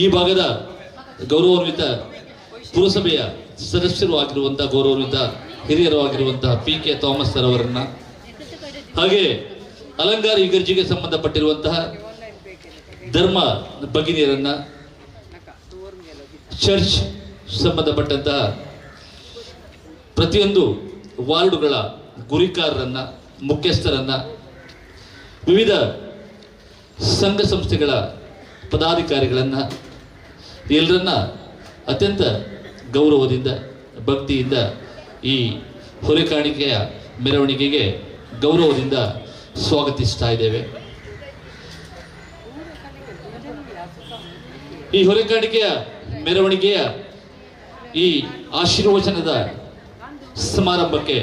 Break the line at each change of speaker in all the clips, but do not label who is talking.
ಈ ಭಾಗದ ಗೌರವಾನ್ವಿತ ಪುರಸಭೆಯ ಸದಸ್ಯರು ಆಗಿರುವಂತಹ ಗೌರವಾನ್ವಿತ ಹಿರಿಯರು ಆಗಿರುವಂತಹ ಪಿ ಕೆ ಥಾಮಸ್ ಸರ್ ಅವರನ್ನ, ಹಾಗೆ ಅಲಂಗಾರ ಇಗರ್ಜಿಗೆ ಸಂಬಂಧಪಟ್ಟಿರುವಂತಹ ಧರ್ಮ ಭಗಿನಿಯರನ್ನ, ಚರ್ಚ್ ಸಂಬಂಧಪಟ್ಟಂತಹ ಪ್ರತಿಯೊಂದು ವಾರ್ಡುಗಳ ಗುರಿಕಾರರನ್ನ, ಮುಖ್ಯಸ್ಥರನ್ನ, ವಿವಿಧ ಸಂಘ ಸಂಸ್ಥೆಗಳ ಪದಾಧಿಕಾರಿಗಳನ್ನ, ಎಲ್ಲರನ್ನ ಅತ್ಯಂತ ಗೌರವದಿಂದ ಭಕ್ತಿಯಿಂದ ಈ ಹೊರೆಕಾಣಿಕೆಯ ಮೆರವಣಿಗೆಗೆ ಗೌರವದಿಂದ ಸ್ವಾಗತಿಸ್ತಾ ಇದ್ದೇವೆ. ಈ ಹೊರೆಕಾಣಿಕೆಯ ಮೆರವಣಿಗೆಯ ಈ ಆಶೀರ್ವಚನದ ಸಮಾರಂಭಕ್ಕೆ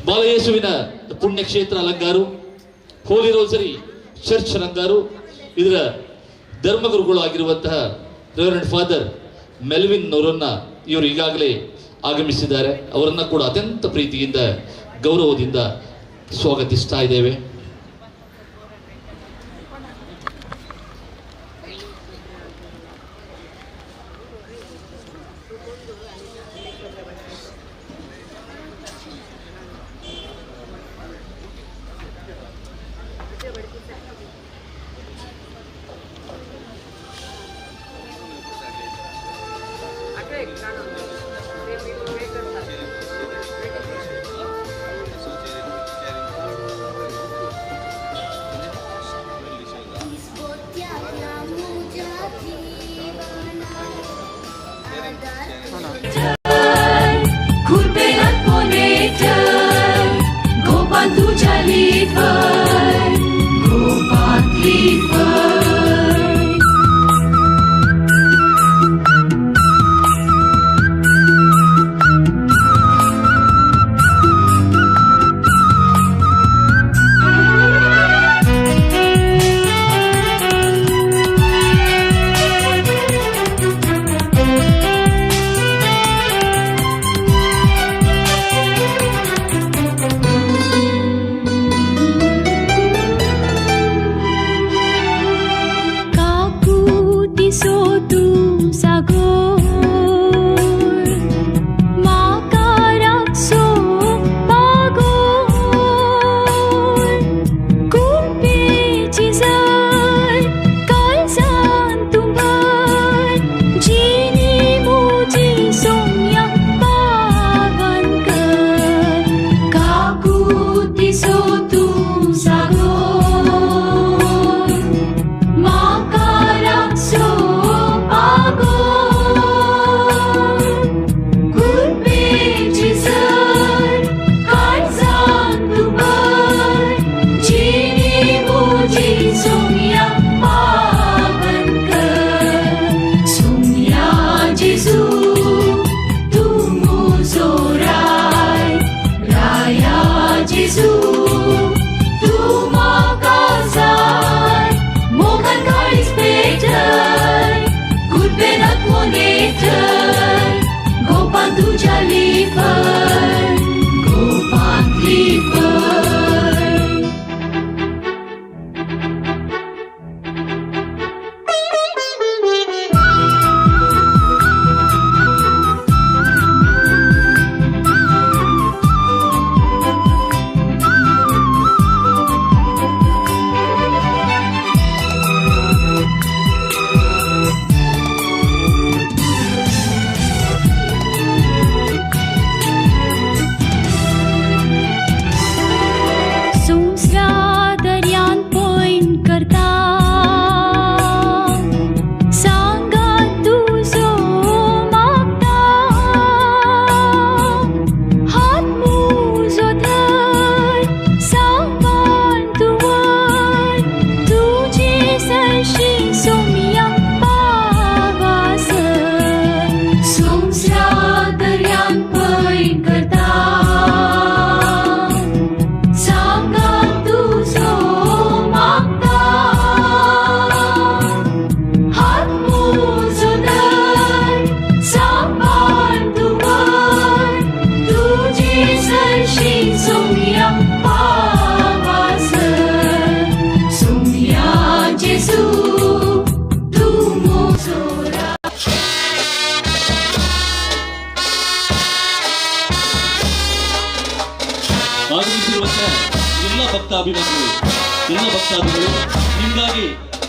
ಬಾಲಯೇಸುವಿನ ಪುಣ್ಯಕ್ಷೇತ್ರ ಅಲಂಗಾರು, ಹೋಲಿ ರೋಸರಿ ಚರ್ಚ್ ಅಲಂಗಾರು, ಇದರ ಧರ್ಮಗುರುಗಳು ಆಗಿರುವಂತಹ ರೆವರೆಂಡ್ ಫಾದರ್ ಮೆಲ್ವಿನ್ ಅವರನ್ನ ಇವರು ಈಗಾಗಲೇ ಆಗಮಿಸಿದ್ದಾರೆ. ಅವರನ್ನ ಕೂಡ ಅತ್ಯಂತ ಪ್ರೀತಿಯಿಂದ ಗೌರವದಿಂದ ಸ್ವಾಗತಿಸ್ತಾ ಇದ್ದೇವೆ. ಭಕ್ತಾಭಿಮಾನಿಗಳು, ಎಲ್ಲ ಭಕ್ತಾದಿಗಳು, ನಿಮಗಾಗಿ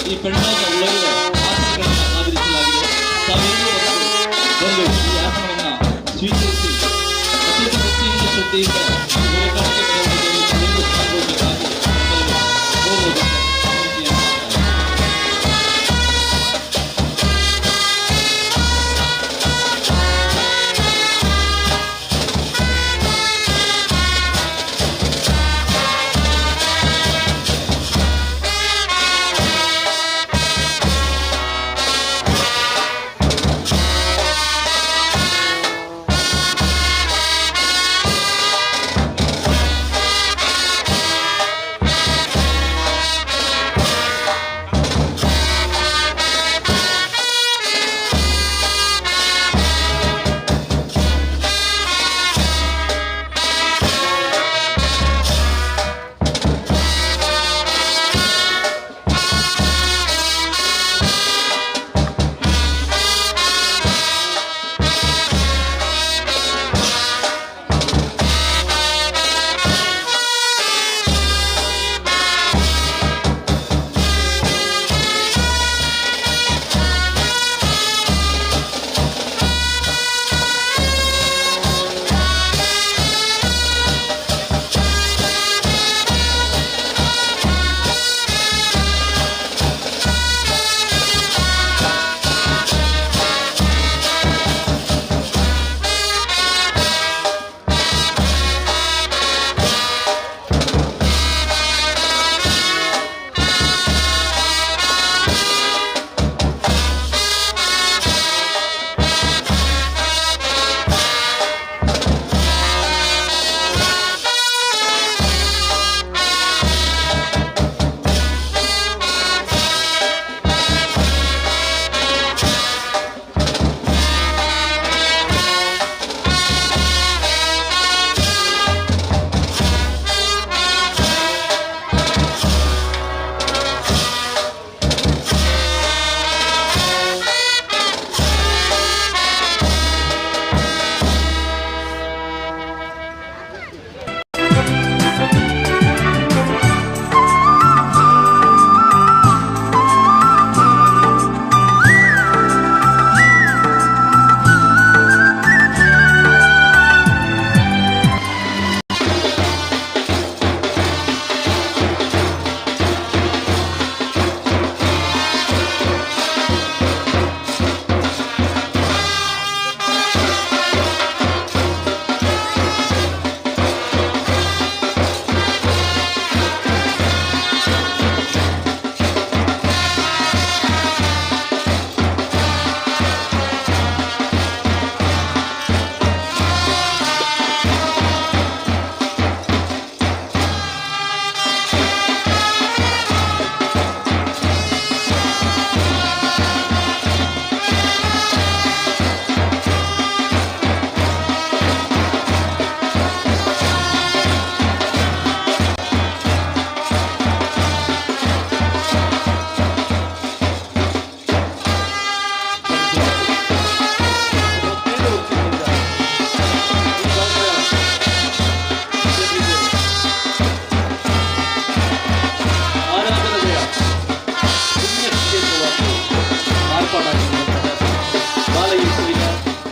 ಈ ಪೆಂಡಾಲ್ನ ಒಳಗಡೆ ಆಸನಗಳನ್ನು ಕಾದಿರಿಸಲಾಗಿದೆ. ತಾವೆಲ್ಲರೂ ಬಂದು ಈ ಆಸನವನ್ನು ಸ್ವೀಕರಿಸಿ ಅತ್ಯಂತ ಭಕ್ತಿಯಿಂದ, ಶ್ರದ್ಧೆಯಿಂದ ಈ ಹೊರೆಕಾಣಿಕೆ ಮೆರವಣಿಗೆಯಲ್ಲಿ ತಾವೆಲ್ಲರೂ ಪಾಲ್ಗೊಳ್ಳಬೇಕಾಗಿ ನಿಮ್ಮಲ್ಲಿ ಗೌರವದಿಂದ ವಿನಂತಿಯನ್ನು ಮಾಡ್ತಾ ಇದ್ದೇನೆ.
17 ವರ್ಷಗಳಿಂದ ಈ ಭಾಗದ ಜನರಿಗೆ ಆರಾಧನೆಯ ಪುಣ್ಯಕ್ಷೇತ್ರವಾಗಿ ಮಾರ್ಪಾಡಾಗಿರುವಂತಹ ಬಾಲಯೇಸುವಿನ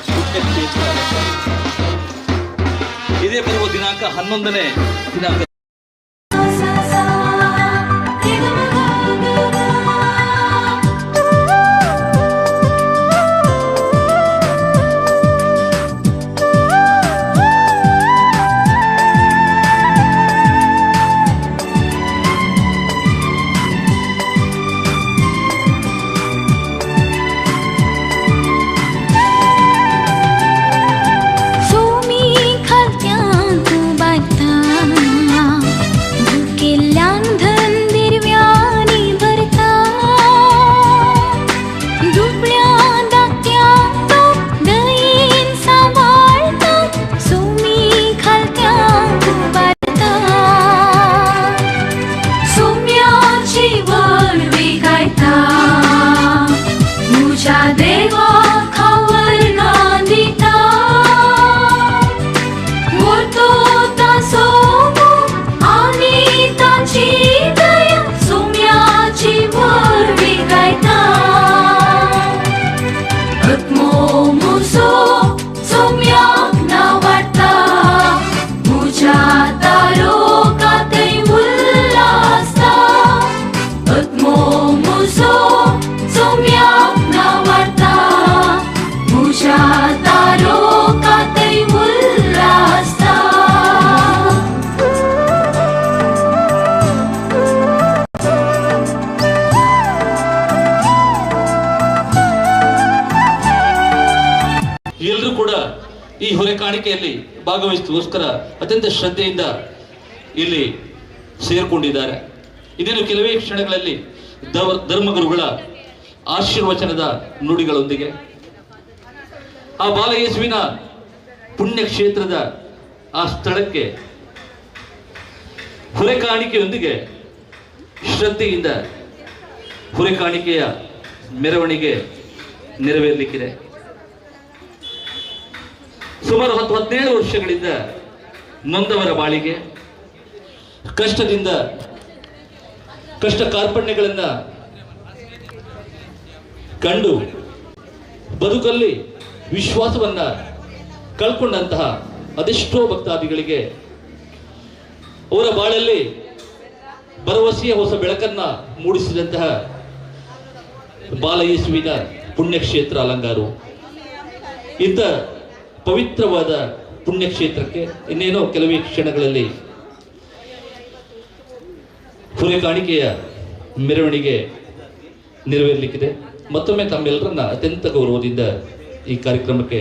ಪುಣ್ಯಕ್ಷೇತ್ರ.
ಇದೇ ಬರುವ ದಿನಾಂಕ 11ನೇ ದಿನಾಂಕ
ಸ ಸ ರಿ ಗ ಮ ಗ ಗ ಗ. सोमी खात्यांत बांदता, भुकेल्ल्यान धन दिरव्यांनी भरता, दुबळ्या दाखत्यांक तो दयेन सांबाळता, सोमी खालत्यांक उबारता, सोम्याची वळवी गायता, म्हज्या देवा खबर ना दिता, मोरतो ता सोमो आनी ता ना वाडता मुझ्या तारोकातय उल्लासता.
ಎಲ್ಲರೂ ಕೂಡ ಈ ಹೊರೆ ಕಾಣಿಕೆಯಲ್ಲಿ ಭಾಗವಹಿಸುವುದಕ್ಕೋಸ್ಕರ ಅತ್ಯಂತ ಶ್ರದ್ಧೆಯಿಂದ ಇಲ್ಲಿ ಸೇರಿಕೊಂಡಿದ್ದಾರೆ. ಇದೇನು ಕೆಲವೇ ಕ್ಷಣಗಳಲ್ಲಿ ಧರ್ಮಗುರುಗಳ ಆಶೀರ್ವಚನದ ನುಡಿಗಳೊಂದಿಗೆ ಆ ಬಾಲಯೇಸುವಿನ ಪುಣ್ಯಕ್ಷೇತ್ರದ ಆ ಸ್ಥಳಕ್ಕೆ ಹೊರೆ ಕಾಣಿಕೆಯೊಂದಿಗೆ ಶ್ರದ್ಧೆಯಿಂದ ಹೊರೆ ಕಾಣಿಕೆಯ ಮೆರವಣಿಗೆ ನೆರವೇರಲಿಕ್ಕಿದೆ. ಸುಮಾರು 10-17 ವರ್ಷಗಳಿಂದ ನೊಂದವರ ಬಾಳಿಗೆ ಕಷ್ಟದಿಂದ ಕಷ್ಟ ಕಾರ್ಪಣ್ಯಗಳನ್ನ ಕಂಡು ಬದುಕಲ್ಲಿ ವಿಶ್ವಾಸವನ್ನ ಕಳ್ಕೊಂಡಂತಹ ಅದೆಷ್ಟೋ ಭಕ್ತಾದಿಗಳಿಗೆ ಅವರ ಬಾಳಲ್ಲಿ ಭರವಸೆಯ ಹೊಸ ಬೆಳಕನ್ನ ಮೂಡಿಸಿದಂತಹ ಬಾಲಯೇಸುವಿನ ಪುಣ್ಯಕ್ಷೇತ್ರ ಅಲಂಗಾರು. ಇಂಥ ಪವಿತ್ರವಾದ ಪುಣ್ಯಕ್ಷೇತ್ರಕ್ಕೆ ಇನ್ನೇನೋ ಕೆಲವೇ ಕ್ಷಣಗಳಲ್ಲಿ ಹೊರೆ ಕಾಣಿಕೆಯ ಮೆರವಣಿಗೆ ನೆರವೇರಲಿಕ್ಕಿದೆ. ಮತ್ತೊಮ್ಮೆ ತಮ್ಮೆಲ್ಲರನ್ನ ಅತ್ಯಂತ ಗೌರವದಿಂದ ಈ ಕಾರ್ಯಕ್ರಮಕ್ಕೆ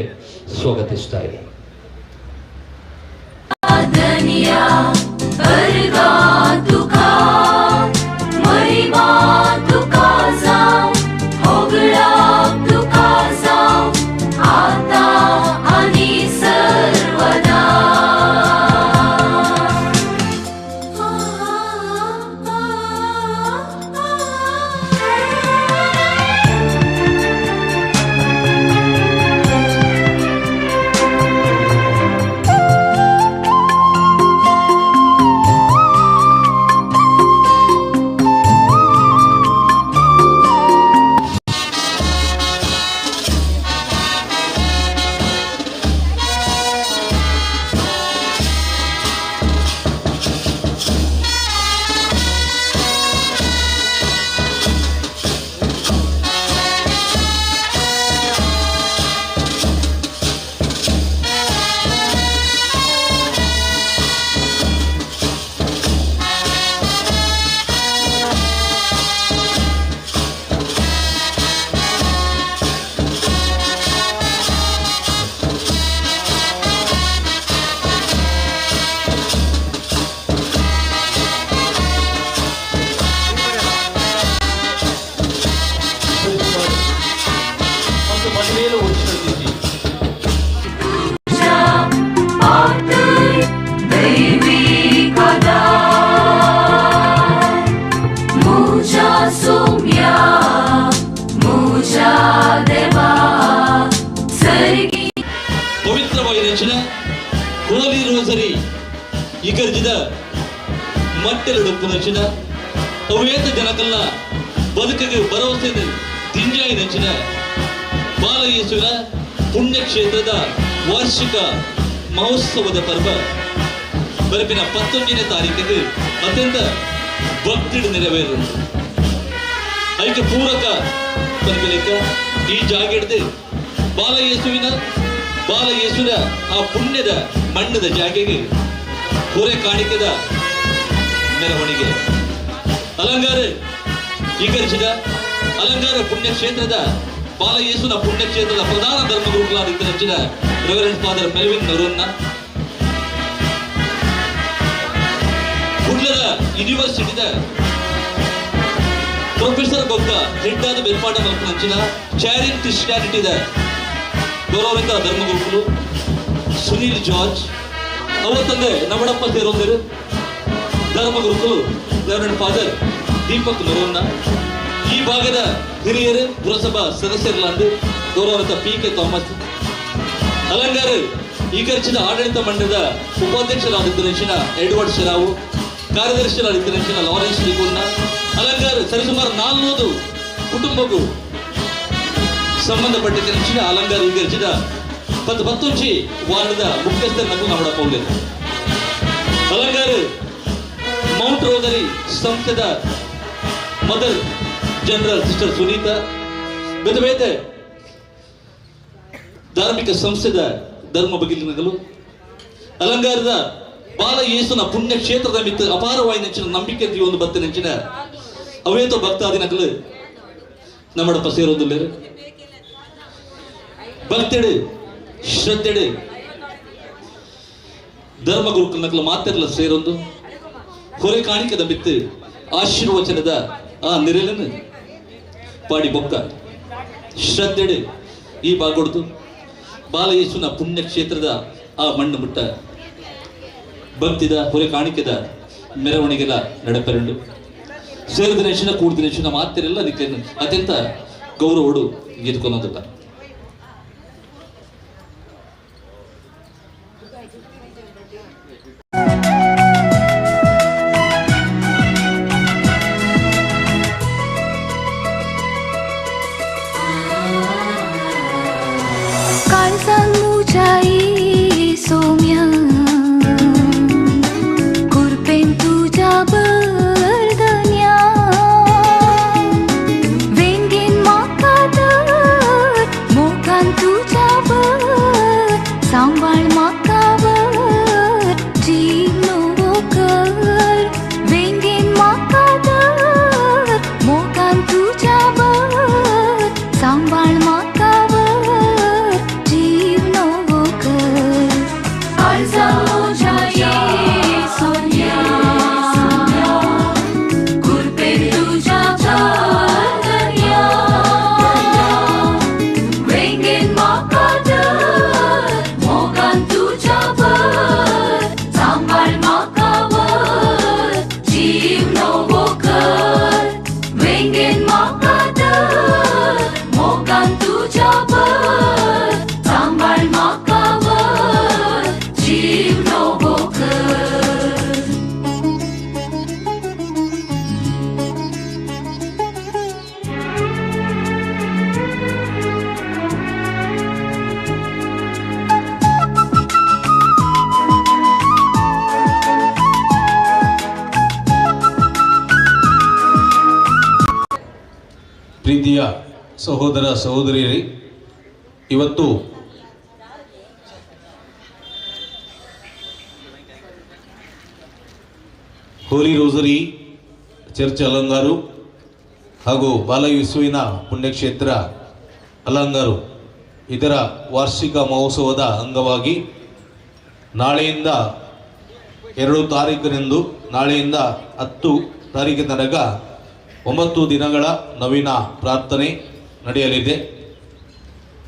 ಸ್ವಾಗತಿಸ್ತಾ ಇದೆ.
धनिया अर्गा तुका महिमा तुका जावं होगडाप तुका जावं आता आनी सर्वदा.
ಸರಿಸುಮಾರು 10-17 ವರ್ಷಗಳಿಂದ
पातय दैवी आदार मुझा सोम्या मुझा देवा सर्गी.
ಪವಿತ್ರವಾಗಿ ನೆಂಚಿನ ಹೋಲಿ ರೋಸರಿ ಇಗರ್ಜಿದ ಮಟ್ಟೆಲುಡುಪ್ಪು ನೆಂಚಿನ ಅವೇತ ಜನಕಲ್ಲ ಬದುಕಿಗೆ ಭರವಸೆ ದಿಂಜಾಯಿ ನೆಂಚಿನ ಬಾಲಯೇಸುವಿನ ಪುಣ್ಯಕ್ಷೇತ್ರದ ವಾರ್ಷಿಕ ಮಹೋತ್ಸವದ ಪರ್ವ ಬರಪಿನ 19ನೇ ತಾರೀಕಿಗೆ ಅತ್ಯಂತ ಭಕ್ತಿಡು ನೆರವೇರುಂಟು. ಅದಕ್ಕೆ ಪೂರಕ ಪನ್ಪಿಲೆಕ್ಕ ಈ ಜಾಗೆಡ್ದು ಬಾಲಯೇಸುವಿನ ಆ ಪುಣ್ಯದ ಮಣ್ಣದ ಜಾಗೆಗೆ ಹೊರೆ ಕಾಣಿಕೆದ ಮೆರವಣಿಗೆ. ಅಲಂಗಾರ ಈಗರಿಸಿದ ಅಲಂಗಾರ ಪುಣ್ಯಕ್ಷೇತ್ರದ ಬಾಲಯೇಸುನ ಪುಣ್ಯಕ್ಷೇತ್ರದ ಪ್ರಧಾನ ಧರ್ಮಗುರುಗಳಾದ ನೆಚ್ಚಿನ ರೆವರೆಂಡ್ ಫಾದರ್ ಮೆಲ್ವಿನ್ ನರೋನ್ನ, ಕುಡ್ಲದ ಯೂನಿವರ್ಸಿಟಿದ ಪ್ರೊಫೆಸರ್ ಬೊಕ್ಕ ಹೆಡ್ ಆದ ಬೆರ್ಪಾಟ ಮಲ್ಪನಂಚಿನ ಚೇರಿಂಗ್ ಕ್ರಿಸ್ಟಿಯಾನಿಟಿದ ಗೌರವಿತ ಧರ್ಮಗುರುಗಳು ಸುನೀಲ್ ಜಾರ್ಜ್ ಅವರ ತಂದೆ ನವಡಪ್ಪ ಸೇರೊಂದರು ಧರ್ಮಗುರುಗಳು ರೆವರೆಂಡ್ ಫಾದರ್ ದೀಪಕ್ ನರೋನ್ನ, ಈ ಭಾಗದ ಹಿರಿಯರು ಪುರಸಭಾ ಸದಸ್ಯರುಗಳಂದು ಗೌರವಾನ್ವಿತ ಪಿ ಕೆ ಥಾಮಸ್, ಅಲಂಗಾರ ಈಗರ್ಚಿದ ಆಡಳಿತ ಮಂಡಳದ ಉಪಾಧ್ಯಕ್ಷರಾದ ನೆಂಚಿನ ಎಡ್ವರ್ಡ್ ಶರಾವು, ಕಾರ್ಯದರ್ಶಿರಾದ ನೆಂಚಿನ ಲಾರೆನ್ಸ್ ಡಿಕುನ್ನ, ಅಲಂಗಾರ ಸರಿಸುಮಾರು 400 ಕುಟುಂಬಕ್ಕೂ ಸಂಬಂಧಪಟ್ಟಿದ್ದ ನೆಂಚಿನ ಅಲಂಗಾರ ಈಗರ್ಚಿದ 10 ಪತ್ತೊಂಜಿ ವಾರ್ಡದ ಮುಖ್ಯಸ್ಥರನ್ನು ನಾವು ಪೌಲೇರು. ಅಲಂಗಾರ ಮೌಂಟ್ ರೋಸರಿ ಸಂಸ್ಥೆದ ಮದರ್ ಜನರಲ್ ಸಿಸ್ಟರ್ ಸುನೀತಾ, ಬೇತೆ ಬೇತೆ ಧಾರ್ಮಿಕ ಸಂಸ್ಥೆದ ಧರ್ಮ ಬಗಿಲಿನಗಲು ಅಲಂಗಾರದ ಬಾಲ ಯೇಸುನ ಪುಣ್ಯ ಕ್ಷೇತ್ರದ ಮಿತ್ತು ಅಪಾರವಾಗಿ ನೆಂಚಿನ ನಂಬಿಕೆ ಒಂದು ಬತ್ತ ನೆಂಚಿನ ಅವೇತೋ ಭಕ್ತಾದಿನಕಲು ನಮ್ಮಡಪ್ಪ ಸೇರೋದಿಲ್ಲ. ಭಕ್ತೆಡು ಶ್ರದ್ಧೆಡು ಧರ್ಮ ಗುರುಕಲ್ನಕಲು ಮಾತೆರ್ಲ ಸೇರೊಂದು ಹೊರೆ ಕಾಣಿಕದ ಬಿತ್ತು ಆಶೀರ್ವಚನದ ಆ ನಿರಲನ್ನು ಪಾಡಿ ಬೊಕ್ಕ ಶ್ರದ್ಧೆಡು ಈ ಬಾಗೊಡ್ದು ಬಾಲಯೇಸುನ ಪುಣ್ಯಕ್ಷೇತ್ರದ ಆ ಮಣ್ಣು ಮುಟ್ಟ ಭಕ್ತಿದ ಹೊರೆ ಕಾಣಿಕೆದ ಮೆರವಣಿಗೆಲ ನಡಪೆರಂಡು ಸೇರಿದ ನೆಚ್ಚಿನ ಕೂಡಿದ ನೆಚ್ಚಿನ ಮಾತಿರೆಲ್ಲ ಅದಕ್ಕೆ ಅತ್ಯಂತ ಗೌರವಡು ಎದ್ಕೊನ್ನೋದಿಲ್ಲ.
काळजान मुजाई सोम्या कुरपेन तुज्या बरदन्या वेंगेन म्हाका धर मोगान तुज्या बर सांबाळ म्हाका वर जीव नवो कर वेंगेन म्हाका धर मोगान तुज्या बर सांबाळ म्हाका वर जीव नवो कर काळजा म्हज्या सोन्या कुरपेन तुज्या बरदन्या वेंगेन म्हाका धर मोगान तुज्या बर सांबाळ म्हाका वर जीव नवो कर वेंगेन म्हाका धर मोगान तुज्या बर सांबाळ म्हाका वर जीव नवो कर.
ಪ್ರೀತಿಯ ಸಹೋದರ ಸಹೋದರಿಯರೇ, ಇವತ್ತು ಹೋಲಿ ರೋಸರಿ ಚರ್ಚ್ ಅಲಂಗಾರು ಹಾಗೂ ಬಾಲಯೇಸುವಿನ ಪುಣ್ಯಕ್ಷೇತ್ರ ಅಲಂಗಾರು ಇದರ ವಾರ್ಷಿಕ ಮಹೋತ್ಸವದ ಅಂಗವಾಗಿ ನಾಳೆಯಿಂದ 2 ತಾರೀಕಿನಂದು ನಾಳೆಯಿಂದ 10 ತಾರೀಕಿನ ತನಕ 9 ದಿನಗಳ ನವೀನ ಪ್ರಾರ್ಥನೆ ನಡೆಯಲಿದೆ.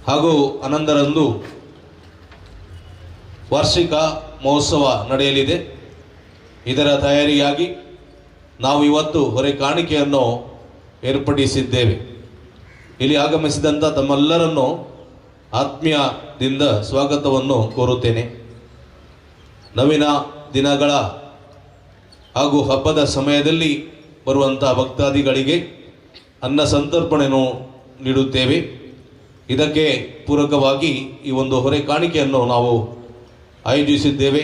ಹಾಗೂ 11ರಂದು ವಾರ್ಷಿಕ ಮಹೋತ್ಸವ ನಡೆಯಲಿದೆ. ಇದರ ತಯಾರಿಯಾಗಿ ನಾವು ಇವತ್ತು ಹೊರೆ ಕಾಣಿಕೆಯನ್ನು ಏರ್ಪಡಿಸಿದ್ದೇವೆ. ಇಲ್ಲಿ ಆಗಮಿಸಿದಂಥ ತಮ್ಮೆಲ್ಲರನ್ನು ಆತ್ಮೀಯದಿಂದ ಸ್ವಾಗತವನ್ನು ಕೋರುತ್ತೇನೆ. ನವೀನ ದಿನಗಳ ಹಾಗೂ ಹಬ್ಬದ ಸಮಯದಲ್ಲಿ ಬರುವಂಥ ಭಕ್ತಾದಿಗಳಿಗೆ ಅನ್ನ ಸಂತರ್ಪಣೆಯನ್ನು ನೀಡುತ್ತೇವೆ. ಇದಕ್ಕೆ ಪೂರಕವಾಗಿ ಈ ಒಂದು ಹೊರೆ ಕಾಣಿಕೆಯನ್ನು ನಾವು ಆಯೋಜಿಸಿದ್ದೇವೆ.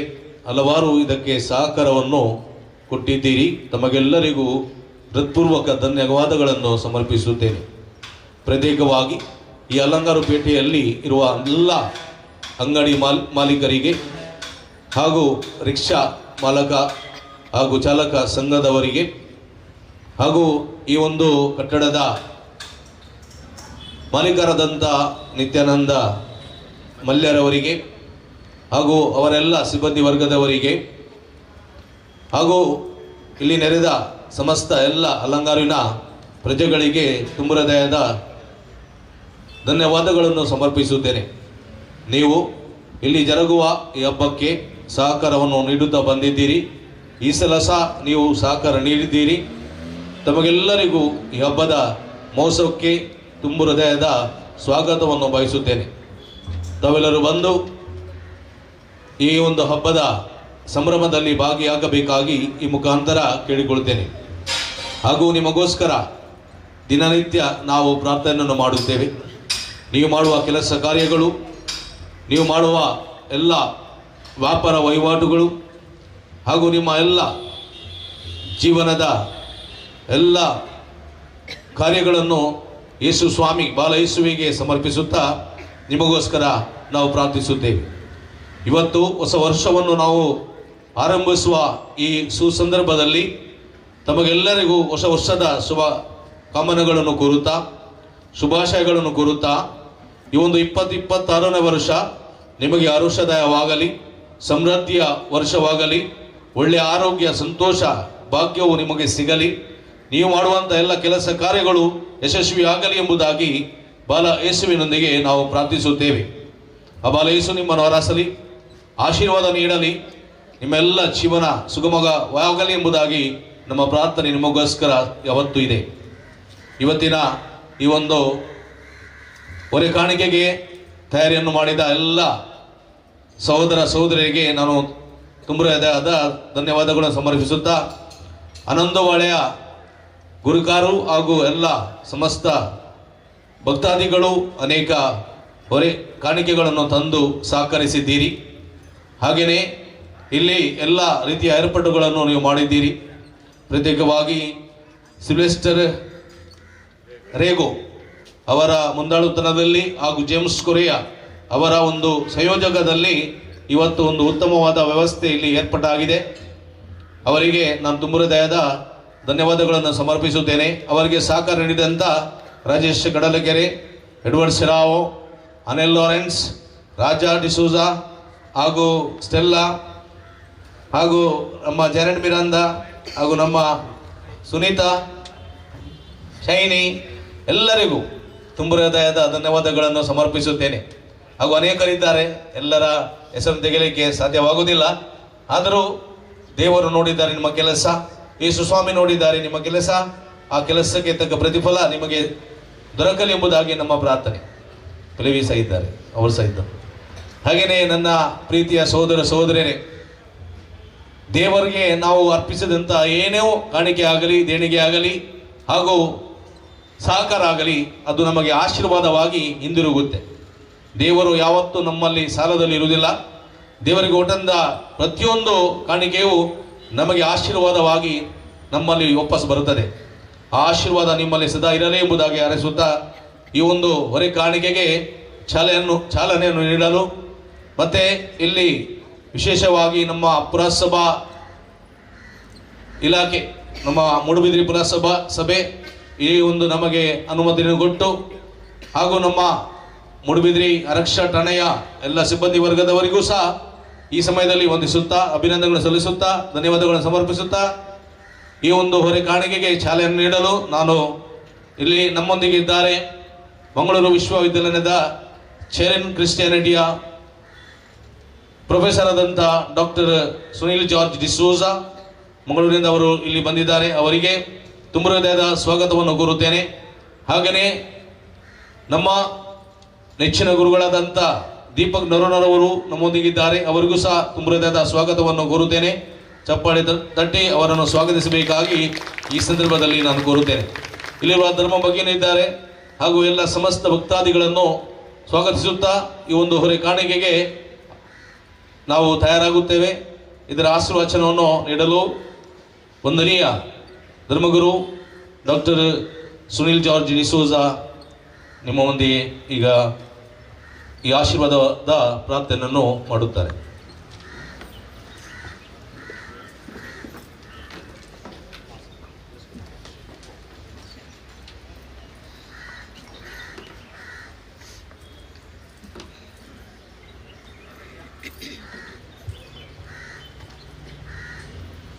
ಹಲವಾರು ಇದಕ್ಕೆ ಸಹಕಾರವನ್ನು ಕೊಟ್ಟಿದ್ದೀರಿ. ತಮಗೆಲ್ಲರಿಗೂ ಹೃತ್ಪೂರ್ವಕ ಧನ್ಯವಾದಗಳನ್ನು ಸಮರ್ಪಿಸುತ್ತೇನೆ. ಪ್ರತ್ಯೇಕವಾಗಿ ಈ ಅಲಂಗಾರು ಪೇಟೆಯಲ್ಲಿ ಇರುವ ಎಲ್ಲ ಅಂಗಡಿ ಮಾಲೀಕರಿಗೆ ಹಾಗೂ ರಿಕ್ಷಾ ಮಾಲಕ ಹಾಗೂ ಚಾಲಕ ಸಂಘದವರಿಗೆ ಹಾಗೂ ಈ ಒಂದು ಕಟ್ಟಡದ ಮಾಲೀಕರಾದಂಥ ನಿತ್ಯಾನಂದ ಮಲ್ಯರವರಿಗೆ ಹಾಗೂ ಅವರೆಲ್ಲ ಸಿಬ್ಬಂದಿ ವರ್ಗದವರಿಗೆ ಹಾಗೂ ಇಲ್ಲಿ ನೆರೆದ ಸಮಸ್ತ ಎಲ್ಲ ಅಲಂಗಾರಿನ ಪ್ರಜೆಗಳಿಗೆ ತುಂಬ ಹೃದಯದ ಧನ್ಯವಾದಗಳನ್ನು ಸಮರ್ಪಿಸುತ್ತೇನೆ. ನೀವು ಇಲ್ಲಿ ಜರುಗುವ ಈ ಹಬ್ಬಕ್ಕೆ ಸಹಕಾರವನ್ನು ನೀಡುತ್ತಾ ಬಂದಿದ್ದೀರಿ. ಈ ಸಲ ಸಹ ನೀವು ಸಹಕಾರ ನೀಡಿದ್ದೀರಿ. ತಮಗೆಲ್ಲರಿಗೂ ಈ ಹಬ್ಬದ ಮಹೋತ್ಸವಕ್ಕೆ ತುಂಬ ಹೃದಯದ ಸ್ವಾಗತವನ್ನು ಬಯಸುತ್ತೇನೆ. ತಾವೆಲ್ಲರೂ ಬಂದು ಈ ಒಂದು ಹಬ್ಬದ ಸಂಭ್ರಮದಲ್ಲಿ ಭಾಗಿಯಾಗಬೇಕಾಗಿ ಈ ಮುಖಾಂತರ ಕೇಳಿಕೊಳ್ತೇನೆ. ಹಾಗೂ ನಿಮಗೋಸ್ಕರ ದಿನನಿತ್ಯ ನಾವು ಪ್ರಾರ್ಥನೆಯನ್ನು ಮಾಡುತ್ತೇವೆ. ನೀವು ಮಾಡುವ ಕೆಲಸ ಕಾರ್ಯಗಳು, ನೀವು ಮಾಡುವ ಎಲ್ಲ ವ್ಯಾಪಾರ ವಹಿವಾಟುಗಳು ಹಾಗೂ ನಿಮ್ಮ ಎಲ್ಲ ಜೀವನದ ಎಲ್ಲ ಕಾರ್ಯಗಳನ್ನು ಯೇಸು ಸ್ವಾಮಿ ಬಾಲ ಯೇಸುವಿಗೆ ಸಮರ್ಪಿಸುತ್ತಾ ನಿಮಗೋಸ್ಕರ ನಾವು ಪ್ರಾರ್ಥಿಸುತ್ತೇವೆ. ಇವತ್ತು ಹೊಸ ವರ್ಷವನ್ನು ನಾವು ಆರಂಭಿಸುವ ಈ ಸುಸಂದರ್ಭದಲ್ಲಿ ತಮಗೆಲ್ಲರಿಗೂ ಹೊಸ ವರ್ಷದ ಶುಭ ಕಾಮನೆಗಳನ್ನು ಕೋರುತ್ತಾ, ಶುಭಾಶಯಗಳನ್ನು ಕೋರುತ್ತಾ, ಈ ಒಂದು 2026ನೇ ವರ್ಷ ನಿಮಗೆ ಹರುಷದಾಯವಾಗಲಿ, ಸಮೃದ್ಧಿಯ ವರ್ಷವಾಗಲಿ, ಒಳ್ಳೆಯ ಆರೋಗ್ಯ, ಸಂತೋಷ, ಭಾಗ್ಯವು ನಿಮಗೆ ಸಿಗಲಿ, ನೀವು ಮಾಡುವಂಥ ಎಲ್ಲ ಕೆಲಸ ಕಾರ್ಯಗಳು ಯಶಸ್ವಿಯಾಗಲಿ ಎಂಬುದಾಗಿ ಬಾಲ ಯೇಸುವಿನೊಂದಿಗೆ ನಾವು ಪ್ರಾರ್ಥಿಸುತ್ತೇವೆ. ಆ ಬಾಲ ಯೇಸು ನಿಮ್ಮನ್ನು ಹರಸಲಿ, ಆಶೀರ್ವಾದ ನೀಡಲಿ, ನಿಮ್ಮೆಲ್ಲ ಜೀವನ ಸುಗಮವಾಗಲಿ ಎಂಬುದಾಗಿ ನಮ್ಮ ಪ್ರಾರ್ಥನೆ ನಿಮಗೋಸ್ಕರ ಯಾವತ್ತೂ ಇದೆ. ಇವತ್ತಿನ ಈ ಒಂದು ಹೊರೆ ಕಾಣಿಕೆಗೆ ತಯಾರಿಯನ್ನು ಮಾಡಿದ ಎಲ್ಲ ಸಹೋದರ ಸಹೋದರಿಯರಿಗೆ ನಾನು ತುಂಬ ಹೃದಯದ ಧನ್ಯವಾದಗಳನ್ನು ಸಮರ್ಪಿಸುತ್ತಾ, ಆನಂದವಾಳೆಯ ಗುರುಕಾರು ಹಾಗೂ ಎಲ್ಲ ಸಮಸ್ತ ಭಕ್ತಾದಿಗಳು ಅನೇಕ ಹೊರೆ ಕಾಣಿಕೆಗಳನ್ನು ತಂದು ಸಹಕರಿಸಿದ್ದೀರಿ. ಹಾಗೆಯೇ ಇಲ್ಲಿ ಎಲ್ಲ ರೀತಿಯ ಏರ್ಪಾಟುಗಳನ್ನು ನೀವು ಮಾಡಿದ್ದೀರಿ. ಪ್ರತ್ಯೇಕವಾಗಿ ಸಿಲ್ವೆಸ್ಟರ್ ರೇಗೋ ಅವರ ಮುಂದಾಳುತನದಲ್ಲಿ ಹಾಗೂ ಜೇಮ್ಸ್ ಕೊರಿಯಾ ಅವರ ಒಂದು ಸಂಯೋಜಕದಲ್ಲಿ ಇವತ್ತು ಒಂದು ಉತ್ತಮವಾದ ವ್ಯವಸ್ಥೆ ಇಲ್ಲಿ ಏರ್ಪಾಟಾಗಿದೆ. ಅವರಿಗೆ ನಾನು ತುಂಬ ಹೃದಯದ ಧನ್ಯವಾದಗಳನ್ನು ಸಮರ್ಪಿಸುತ್ತೇನೆ. ಅವರಿಗೆ ಸಹಕಾರ ನೀಡಿದಂಥ ರಾಜೇಶ್ ಕಡಲಕೆರೆ, ಎಡ್ವರ್ಡ್ ಸಿರಾವೋ, ಅನಿಲ್ ಲಾರೆನ್ಸ್, ರಾಜಾ ಡಿಸೂಜಾ ಹಾಗೂ ಸ್ಟೆಲ್ಲಾ ಹಾಗೂ ನಮ್ಮ ಜೆರಡ್ ಮಿರಾಂದ ಹಾಗೂ ನಮ್ಮ ಸುನೀತಾ, ಶೈನಿ ಎಲ್ಲರಿಗೂ ತುಂಬ ಹೃದಯದ ಧನ್ಯವಾದಗಳನ್ನು ಸಮರ್ಪಿಸುತ್ತೇನೆ. ಹಾಗೂ ಅನೇಕರಿದ್ದಾರೆ, ಎಲ್ಲರ ಹೆಸರು ತೆಗೆಯಲಿಕ್ಕೆ ಸಾಧ್ಯವಾಗುವುದಿಲ್ಲ. ಆದರೂ ದೇವರು ನೋಡಿದ್ದಾರೆ ನಿಮ್ಮ ಕೆಲಸ, ಯೇಸು ಸ್ವಾಮಿ ನೋಡಿದ್ದಾರೆ ನಿಮ್ಮ ಕೆಲಸ. ಆ ಕೆಲಸಕ್ಕೆ ತಕ್ಕ ಪ್ರತಿಫಲ ನಿಮಗೆ ದೊರಕಲಿ ಎಂಬುದಾಗಿ ನಮ್ಮ ಪ್ರಾರ್ಥನೆ. ಪ್ರೇವಿ ಸಹ ಇದ್ದಾರೆ, ಅವರು ಸಹ ಇದ್ದರು. ಹಾಗೆಯೇ ನನ್ನ ಪ್ರೀತಿಯ ಸಹೋದರ ಸಹೋದರರೇ, ದೇವರಿಗೆ ನಾವು ಅರ್ಪಿಸಿದಂಥ ಏನೇ ಕಾಣಿಕೆ ಆಗಲಿ, ದೇಣಿಗೆ ಆಗಲಿ ಹಾಗೂ ಸಹಕಾರ ಆಗಲಿ, ಅದು ನಮಗೆ ಆಶೀರ್ವಾದವಾಗಿ ಹಿಂದಿರುಗುತ್ತೆ. ದೇವರು ಯಾವತ್ತೂ ನಮ್ಮಲ್ಲಿ ಸಾಲದಲ್ಲಿ ಇರುವುದಿಲ್ಲ. ದೇವರಿಗೆ ಒಟ್ಟಂದ ಪ್ರತಿಯೊಂದು ಕಾಣಿಕೆಯು ನಮಗೆ ಆಶೀರ್ವಾದವಾಗಿ ನಮ್ಮಲ್ಲಿ ವಾಪಸ್ ಬರುತ್ತದೆ. ಆ ಆಶೀರ್ವಾದ ನಿಮ್ಮಲ್ಲಿ ಸದಾ ಇರಲಿ ಎಂಬುದಾಗಿ ಹಾರೈಸುತ್ತಾ, ಈ ಒಂದು ಹೊರೆ ಕಾಣಿಕೆಗೆ ಚಾಲನೆಯನ್ನು ನೀಡಲು ಮತ್ತು ಇಲ್ಲಿ ವಿಶೇಷವಾಗಿ ನಮ್ಮ ಪುರಸಭಾ ಇಲಾಖೆ, ನಮ್ಮ ಮೂಡುಬಿದಿರೆ ಪುರಸಭಾ ಸಭೆ ಈ ಒಂದು ನಮಗೆ ಅನುಮತಿಯನ್ನು ಕೊಟ್ಟು ಹಾಗೂ ನಮ್ಮ ಮೂಡುಬಿದಿರೆ ಆರಕ್ಷಾ ಠಾಣೆಯ ಎಲ್ಲ ಸಿಬ್ಬಂದಿ ವರ್ಗದವರಿಗೂ ಸಹ ಈ ಸಮಯದಲ್ಲಿ ವಂದಿಸುತ್ತಾ, ಅಭಿನಂದನೆಗಳನ್ನು ಸಲ್ಲಿಸುತ್ತಾ, ಧನ್ಯವಾದಗಳನ್ನು ಸಮರ್ಪಿಸುತ್ತಾ ಈ ಒಂದು ಹೊರೆ ಕಾಣಿಕೆಗೆ ಚಾಲನೆ ನೀಡಲು ನಾನು ಇಲ್ಲಿ ನಮ್ಮೊಂದಿಗೆ ಇದ್ದಾರೆ ಮಂಗಳೂರು ವಿಶ್ವವಿದ್ಯಾಲಯದ ಚೇರನ್ ಕ್ರಿಸ್ಟಿಯಾನಿಟಿಯ ಪ್ರೊಫೆಸರ್ ಆದಂಥ ಡಾಕ್ಟರ್ ಸುನೀಲ್ ಜಾರ್ಜ್ ಡಿಸೋಜಾ, ಮಂಗಳೂರಿನಿಂದ ಅವರು ಇಲ್ಲಿ ಬಂದಿದ್ದಾರೆ. ಅವರಿಗೆ ತುಂಬ ಹೃದಯದ ಸ್ವಾಗತವನ್ನು ಕೋರುತ್ತೇನೆ. ಹಾಗೆಯೇ ನಮ್ಮ ನೆಚ್ಚಿನ ಗುರುಗಳಾದಂಥ ದೀಪಕ್ ನರೋನರವರು ನಮ್ಮೊಂದಿಗಿದ್ದಾರೆ. ಅವರಿಗೂ ಸಹ ತುಂಬ ಹೃದಯದ ಸ್ವಾಗತವನ್ನು ಕೋರುತ್ತೇನೆ. ಚಪ್ಪಾಳೆ ತಟ್ಟಿ ಅವರನ್ನು ಸ್ವಾಗತಿಸಬೇಕಾಗಿ ಈ ಸಂದರ್ಭದಲ್ಲಿ ನಾನು ಕೋರುತ್ತೇನೆ. ಇಲ್ಲಿರುವ ಧರ್ಮ ಭಗಿನಿದ್ದಾರೆ ಹಾಗೂ ಎಲ್ಲ ಸಮಸ್ತ ಭಕ್ತಾದಿಗಳನ್ನು ಸ್ವಾಗತಿಸುತ್ತಾ ಈ ಒಂದು ಹೊರೆ ಕಾಣಿಕೆಗೆ ನಾವು ತಯಾರಾಗುತ್ತೇವೆ. ಇದರ ಆಶೀರ್ವಚನವನ್ನು ನೀಡಲು ವಂದನೀಯ ಧರ್ಮಗುರು ಡಾಕ್ಟರ್ ಸುನೀಲ್ ಜಾರ್ಜ್ ಡಿಸೋಜಾ ನಿಮ್ಮ ಮುಂದೆ ಈಗ ಈ ಆಶೀರ್ವಾದದ ಪ್ರಾರ್ಥನೆಯನ್ನು ಮಾಡುತ್ತಾರೆ.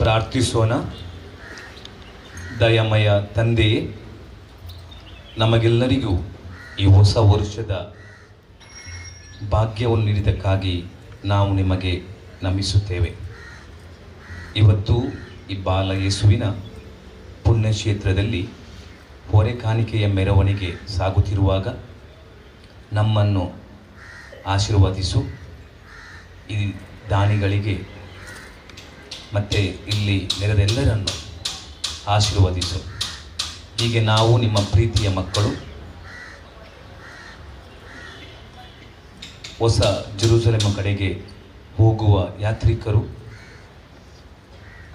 ಪ್ರಾರ್ಥಿಸೋಣ. ದಯಮಯ ತಂದೆಯೇ, ನಮಗೆಲ್ಲರಿಗೂ ಈ ಹೊಸ ವರ್ಷದ ಭಾಗ್ಯವನ್ನು ನೀಡಿದ್ದಕ್ಕಾಗಿ ನಾವು ನಿಮಗೆ ನಮಿಸುತ್ತೇವೆ. ಇವತ್ತು ಈ ಬಾಲ ಯೇಸುವಿನ ಪುಣ್ಯಕ್ಷೇತ್ರದಲ್ಲಿ ಹೊರೆ ಕಾಣಿಕೆಯ ಮೆರವಣಿಗೆ ಸಾಗುತ್ತಿರುವಾಗ ನಮ್ಮನ್ನು ಆಶೀರ್ವದಿಸು. ಈ ದಾನಿಗಳಿಗೆ ಮತ್ತು ಇಲ್ಲಿ ನೆರೆದೆಲ್ಲರನ್ನು ಆಶೀರ್ವದಿಸು. ಹೀಗೆ ನಾವು ನಿಮ್ಮ ಪ್ರೀತಿಯ ಮಕ್ಕಳು ಹೊಸ ಜೆರೂಸಲೇಮ್ ಕಡೆಗೆ ಹೋಗುವ ಯಾತ್ರಿಕರು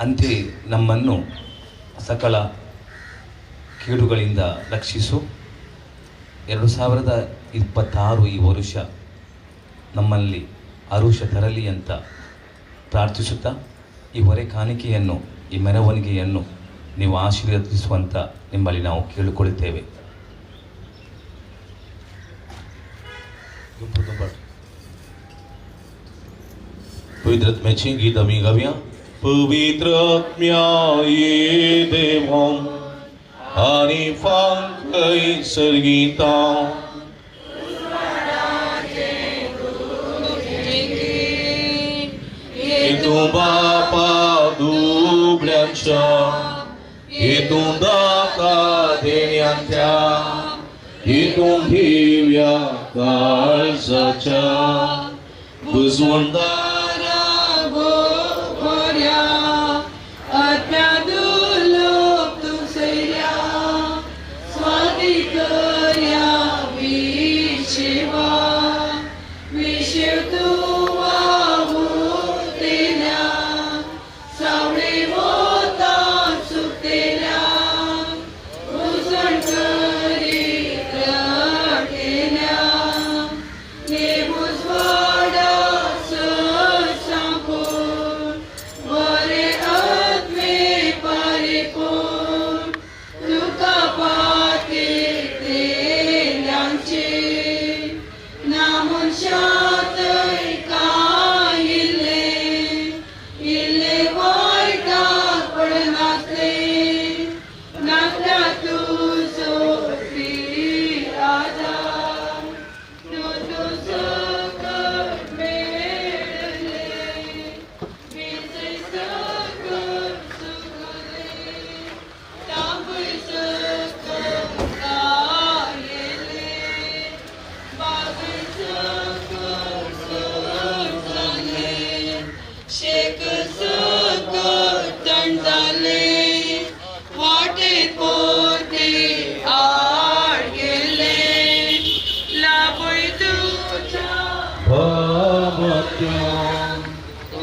ಅಂತೆ ನಮ್ಮನ್ನು ಸಕಲ ಕೇಡುಗಳಿಂದ ರಕ್ಷಿಸು. 2026 ಈ ವರುಷ ನಮ್ಮಲ್ಲಿ ಅರುಷ ತರಲಿ ಅಂತ ಪ್ರಾರ್ಥಿಸುತ್ತಾ ಈ ಹೊರೆ ಕಾಣಿಕೆಯನ್ನು, ಈ ಮೆರವಣಿಗೆಯನ್ನು ನೀವು ಆಶೀರ್ವದಿಸುವಂತ ನಿಮ್ಮಲ್ಲಿ ನಾವು ಕೇಳಿಕೊಳ್ಳುತ್ತೇವೆ.
पवित्र आत्म्याची गीत आम्ही गावया. पवित्र आत्म्या ये देवा आनी फांकय सर्गीता तूं बापा दुबळ्यांच्या तूं दाता देण्यांच्या तूं दिव्या काळजाच्या बुजवंदा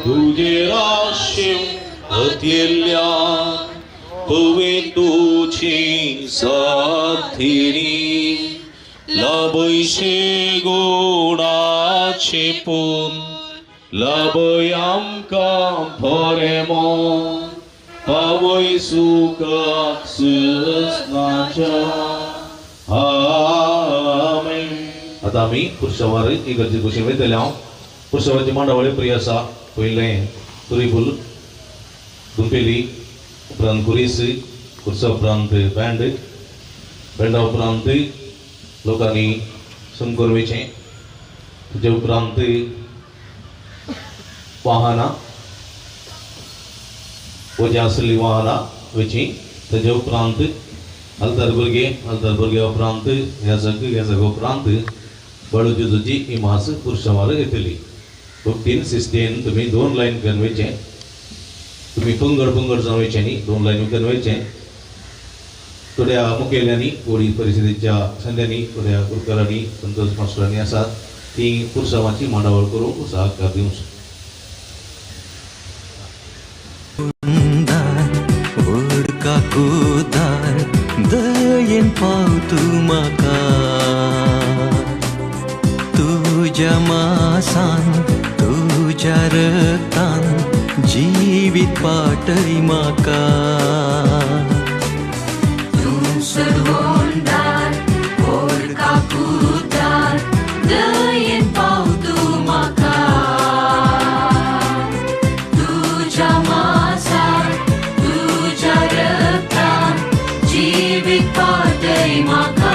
तुझे राशीव अतिल्या पवितुची साथिनी लाभयशे गुणाचे पून लाभय आमकां बरें मन पावय सुखाक सुसनाच्या. आमेन. आतां आमी पुरसांवार इगर्जे कुशीन वयतले. हांव पुरसांवाची मांडावळी प्रिय आसा. पयलें तुरीफूल दुंपेली, उपरांत कुरीस, कुर्सा उपरांत बँड, बँडा उपरांत लोकांनी सुमकोर वयचें, तेजे उपरांत वाहनां वजें आसलीं वाहनां वयचीं, तेजे उपरांत आल्तार भुरगे, आल्तार भुरग्या उपरांत याजक, याजक उपरांत बाळू जेजूची ही मास पुरसांवार येतली. भक्तीन शिस्तीन तुमी दोन लायन करून वयचें, तुमी पंगड पंगड जावन वयचें न्ही, दोन लायन करून वयचें. थोड्या मुखेल्यांनी कोळी परिशदेच्या संद्यांनी थोड्या कुरकरांनी संतोष मास्टरांनी आसात ती पुरसांवाची मांडावळ करूंक सहकार दिवंक.
काकुदार दयेन पाव तूं म्हाका तुज्या मासान तुज्या रक्तान जिवीत पाटय म्हाका.
तूं सर्वोंदार व्हड काकुदार दयेन पाव तूं म्हाका तुज्या मासान तुज्या रक्तान जिवीत पाटय म्हाका.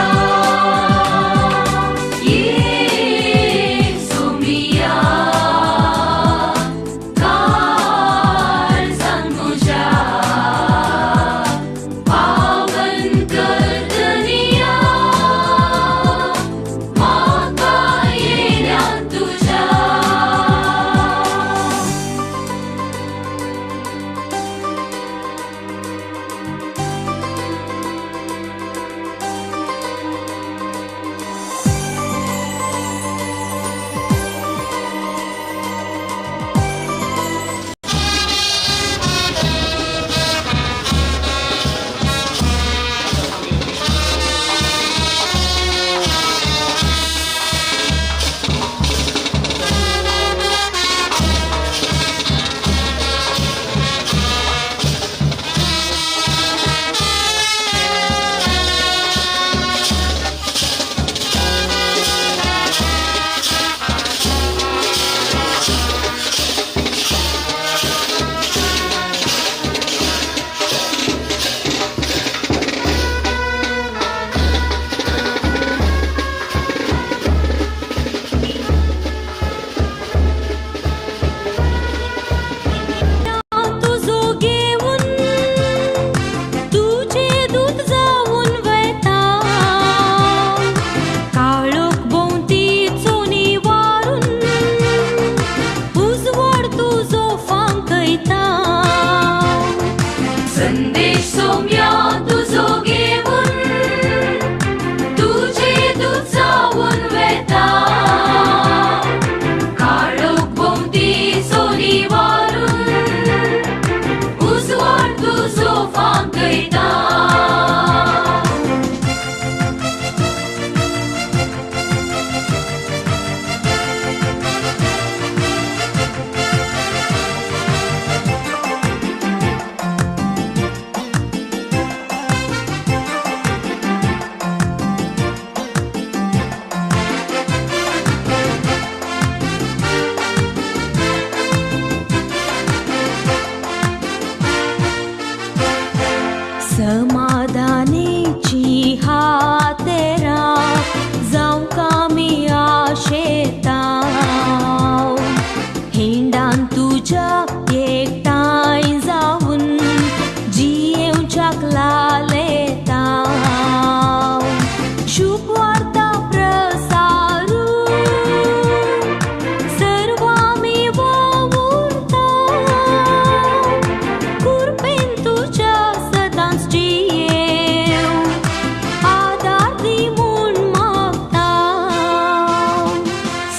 पावन कर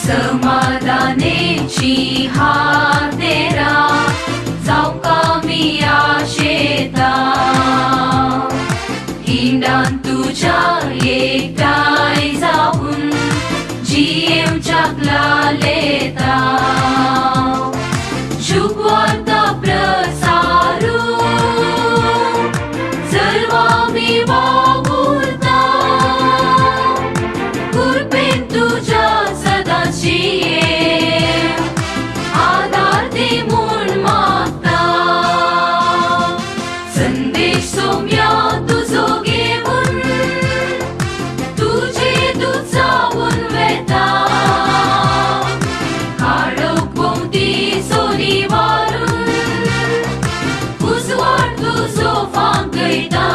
समाधानेची हातेरा जावंक आमी आशेता हिंडान तुज्या एकठांय जावन जियेवच्याक लालेता शुभवार्ता प्रसारू सर्वामी वावुरता कृपेन तुज्या सदांची आदार दी म्हूण मागता संदेश सोम्या तुजो घेवन तुजे दूत जावन वेता काळोख भोंवती सोरी वारून उजवाड तुजो फांकयता.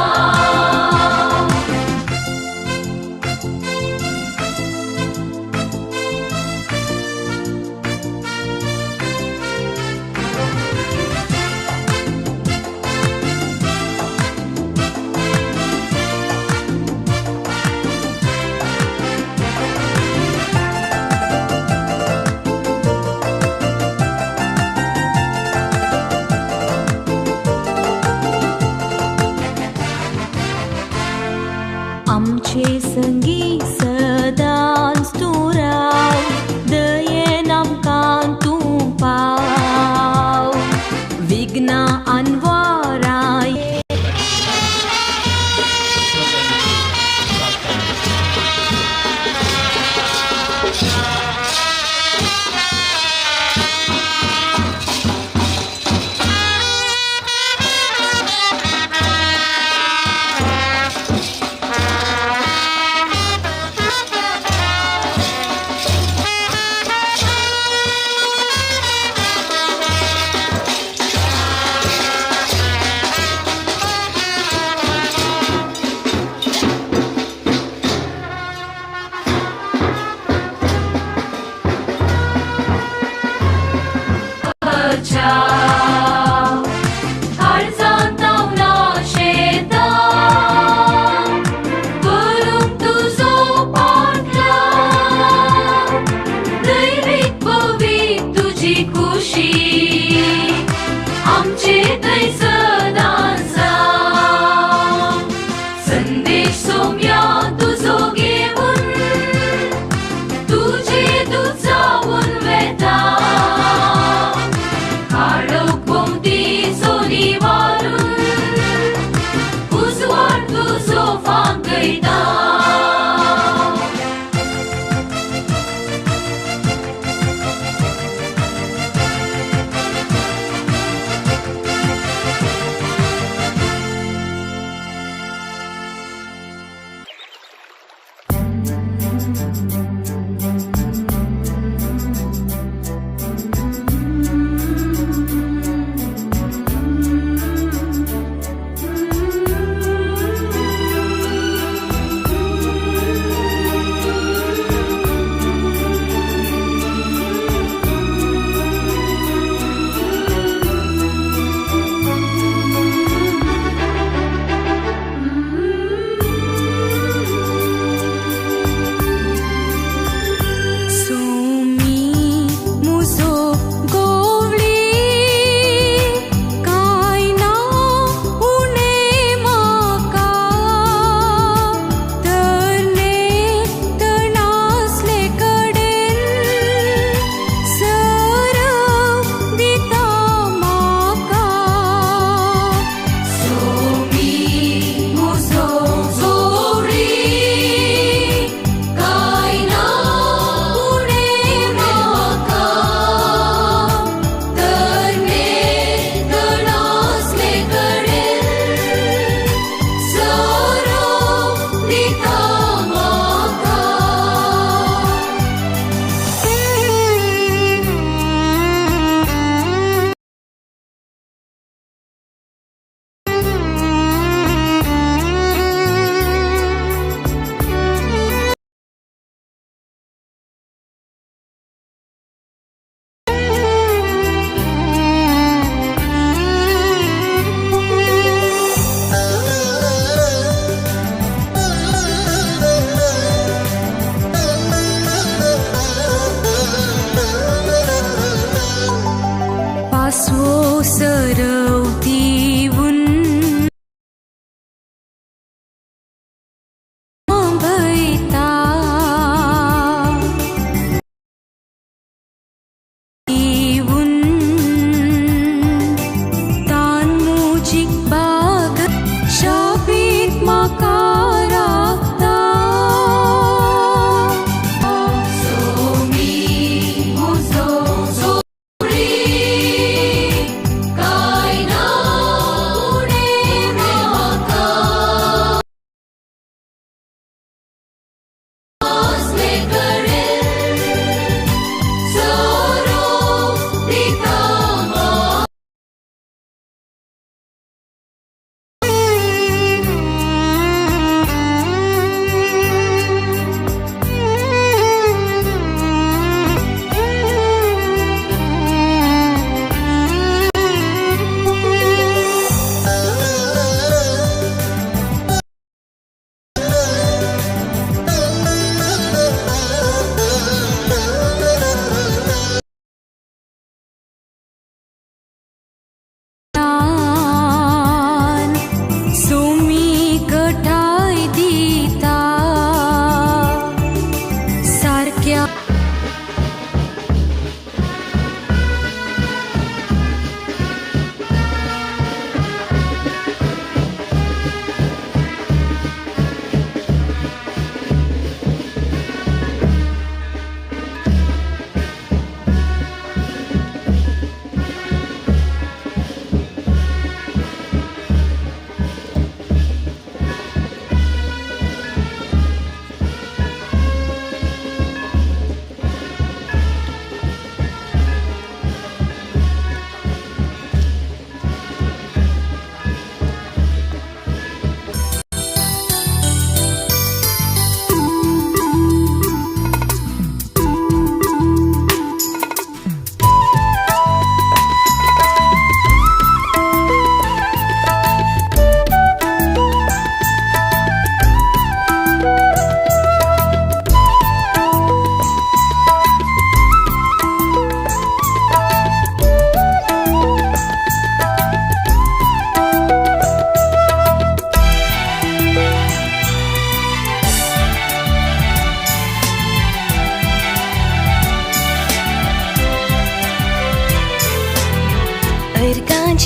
आमचे संगी सदांच तूं राव दयेन आमकां तूं पाव विघ्नां अनवरां.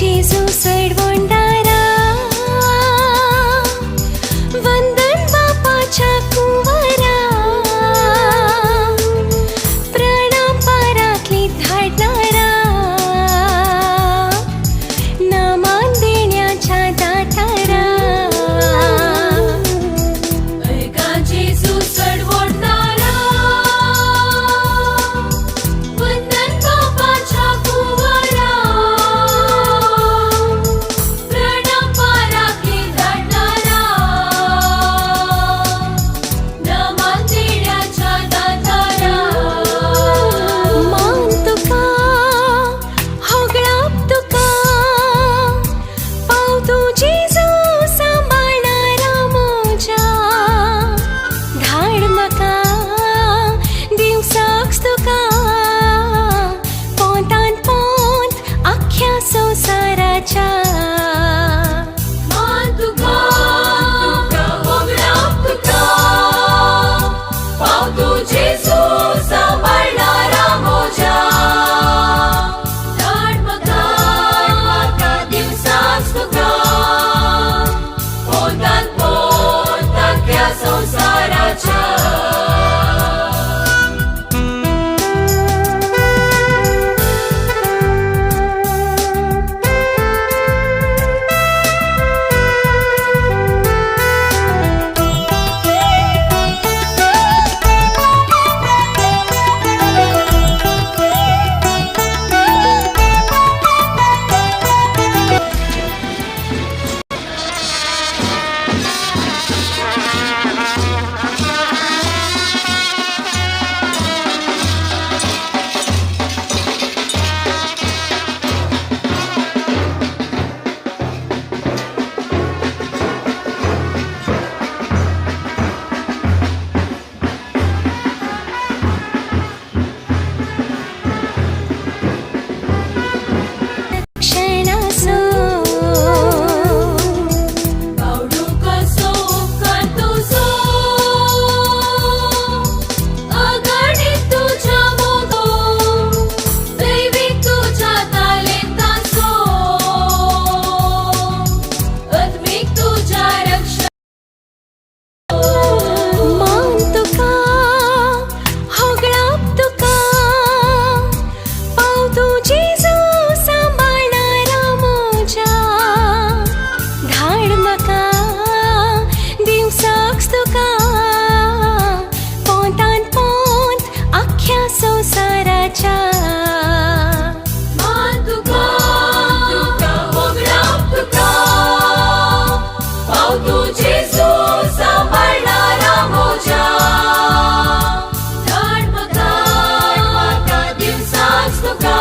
जेजू सडवणदारा, वंदन बापाच्या कुंवरा, प्रणाम पाराकली धाडणारा, नामान देण्याच्या दातारा.
अर्गा जेजू सडवणदारा, वंदन बापाच्या कुंवरा, प्रणाम पाराकली धाडणारा, नामान देण्याच्या दातारा.
मान तुका होगळाप तुका, पाव तूं जेजू सांबाळणारा म्हज्या, धाड म्हाका दिवसाक तुका, पोंतान पोंत आख्ख्या संवसाराच्या.
मान तुका होगळाप तुका, पाव तूं जेजू सांबाळणारा म्हज्या, धाड म्हाका दिवसाक तुका, पोंतान पोंत आख्ख्या संवसाराच्या.
क्षणासो
पावडू कसो उपकार तुजो, अगणित तुज्या मोगो, दैवीक तुज्या तालेंताचो, आत्मीक तुज्या रक्षा.
मान तुका होगळाप तुका, पाव तूं जेजू सांबाळणारा म्हज्या, धाड म्हाका दिवसाक तुका, पोंतान पोंत आख्ख्या संवसाराच्या.
मान तुका होगळाप तुका, पाव तूं जेजू सांबाळणारा म्हज्या, धाड म्हाका दिवसाक तुका,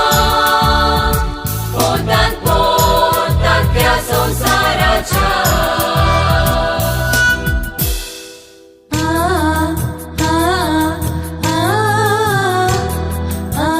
पोंतान पोंत आख्ख्या संवसाराच्या.
आ आ आ आ आ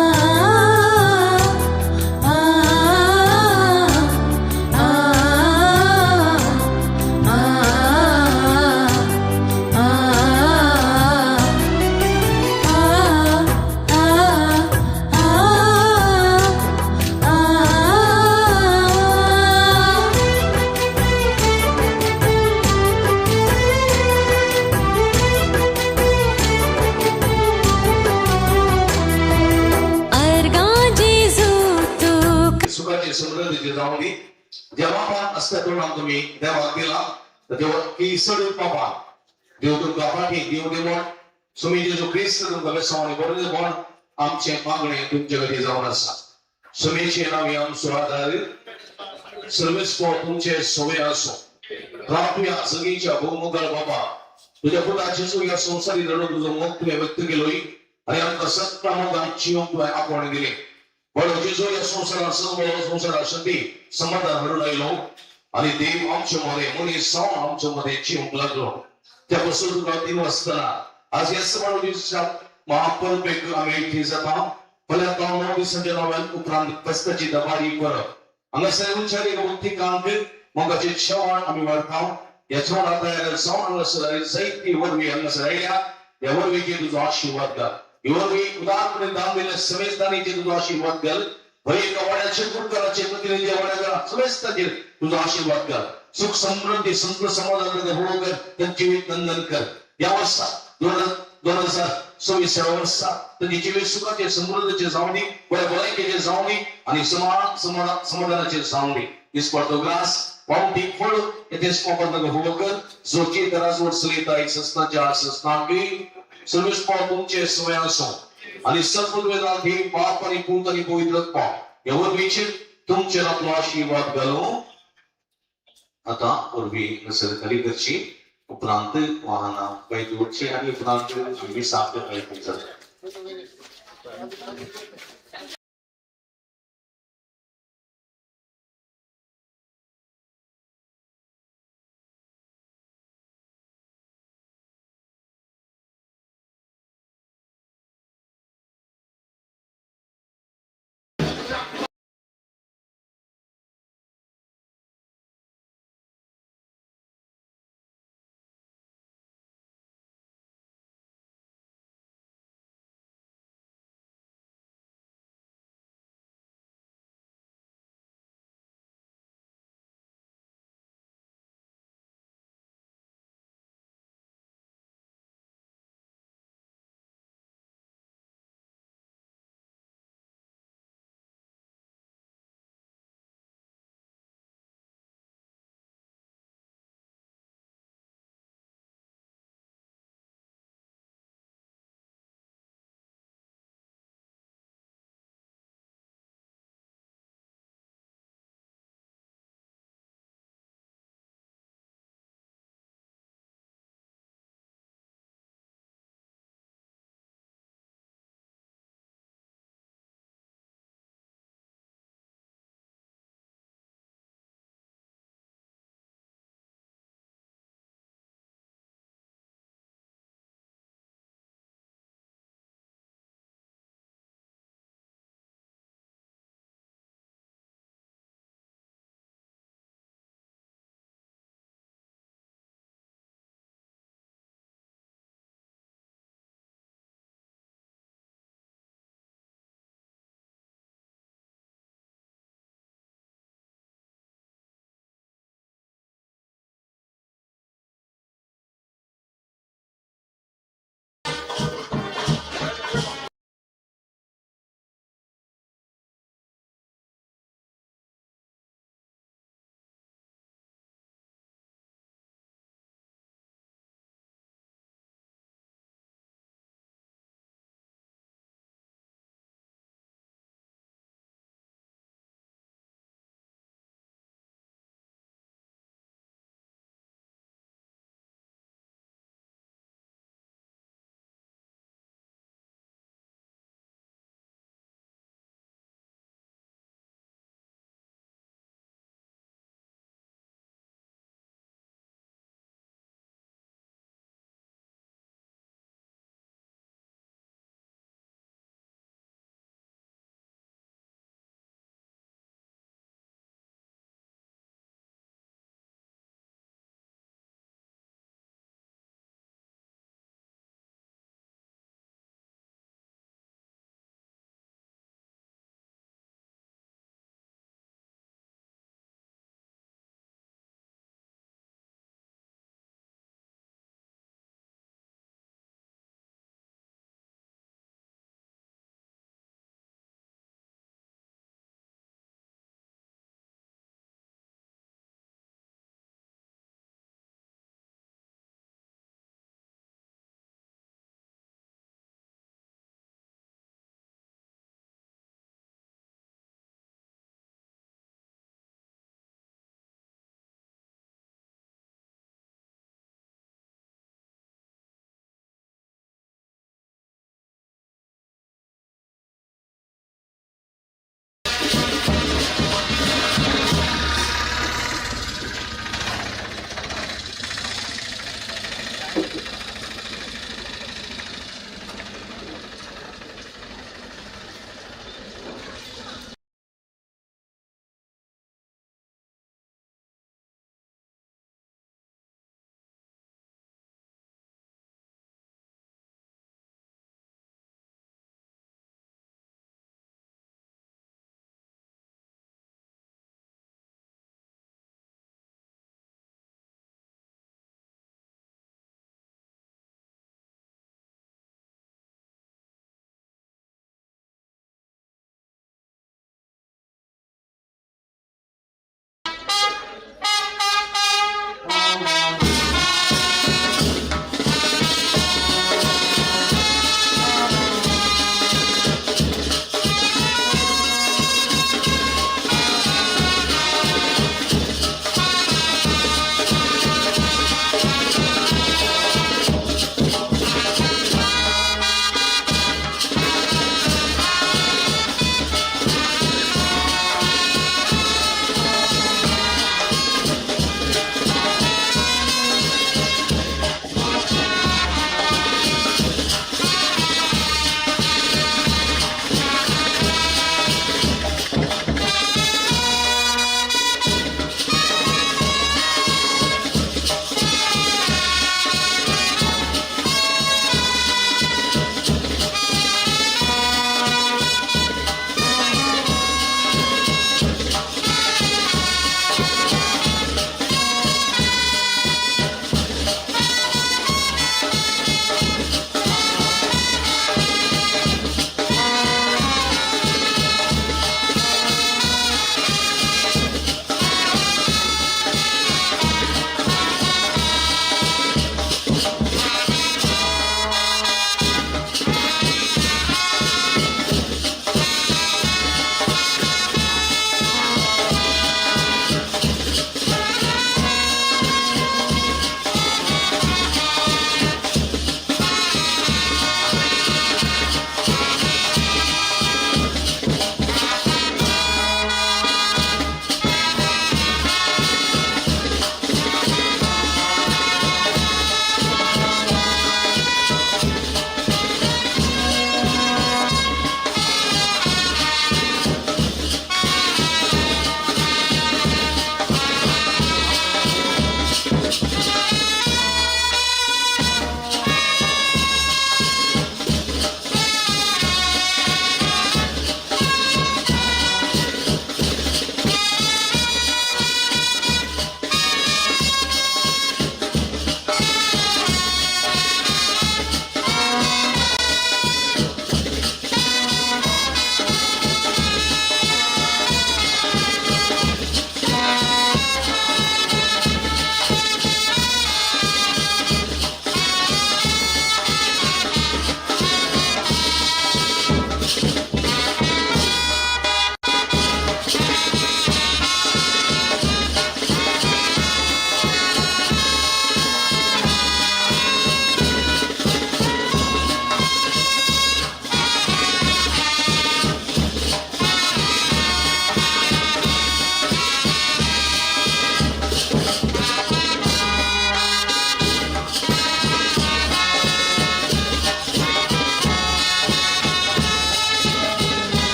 अर्गा जेजू तुका.
सुखाची समृद्धीची जावं दी. देवा असल्या तोंडान तुमी देवाक दिला तर देव की सड पापा देव तुमकां फाटी देव देवण. सुमी जेजू क्रिस्त तुमकां बेसांव आनी बरें देवण. आमचें मागणें तुमचे खातीर जावन आसा. सुमीचे नांव आमचो आदार सर्वेस्पो तुमचे सवय आसो. रातुया सगळीच्या भोवमुखार बाबा, तुझ्या पुता जेजू ह्या संवसारी रडून तुजो मोग तुवें व्यक्त केलोय आनी आमकां सत्ता मोगान जिवंक तुवें आपोवणें दिलें. बरो जेजू ह्या संवसारात सर्व संवसारात संदी समाधान हाडून आयलो आनी देव आमचे मदें मनीस जावन आमचे मदें जिवंक लागलो. त्या पासून तुका दिव आसतना आज ह्या सवाळ महापरबेक आमी एकठांय जाता. फाल्यां तो 9 दिसांच्या नव्यान उपरांत फेस्ताची दबारी करप. हांगासर उंचारी भक्तिकांक मोगाचें जेवण आमी वाडटा. ह्या जेवणा तयार जावन हांगासर जायती वरवीं हांगासर आयल्या. ह्या वरवीं तुजो आशिर्वाद घाल. ही वरवीं उदारपणे दान दिल्ल्या समेजदारीचेर तुजो आशिर्वाद घाल. हर एका वाड्याचेर कुटकाराचेर प्रतिनिधी वाड्याकार समेस्ताचेर तुजो आशीर्वाद कर. सुख समृद्धी संत समाधान होळो कर, त्यांचे जीवित नंदन कर. या वर्सा 2026 वर्सा त्यांचे जीवित सुखाचे समृद्धीचे जावणी, बऱ्या भलायकेचे जावणी आणि समाधानाचे जावणी. इस्पातो ग्रास पावटी फळ येथे स्पॉपात होळो कर. जो की दराजवर सलिता एक सस्नाच्या सस्नाकी सर्वेस पाव तुमचे समय असो आणि सर्ववेदांत हे पाप आणि पूत आणि पवित्र पाप या वरवीचेर तुमचेर आपलो आशीर्वाद घालू. आता वरवी नसर खाली करची, उपरांत वाहनां वयर दवरची आनी उपरांत आमी साफ जाता.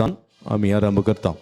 आमी आरंभ करता.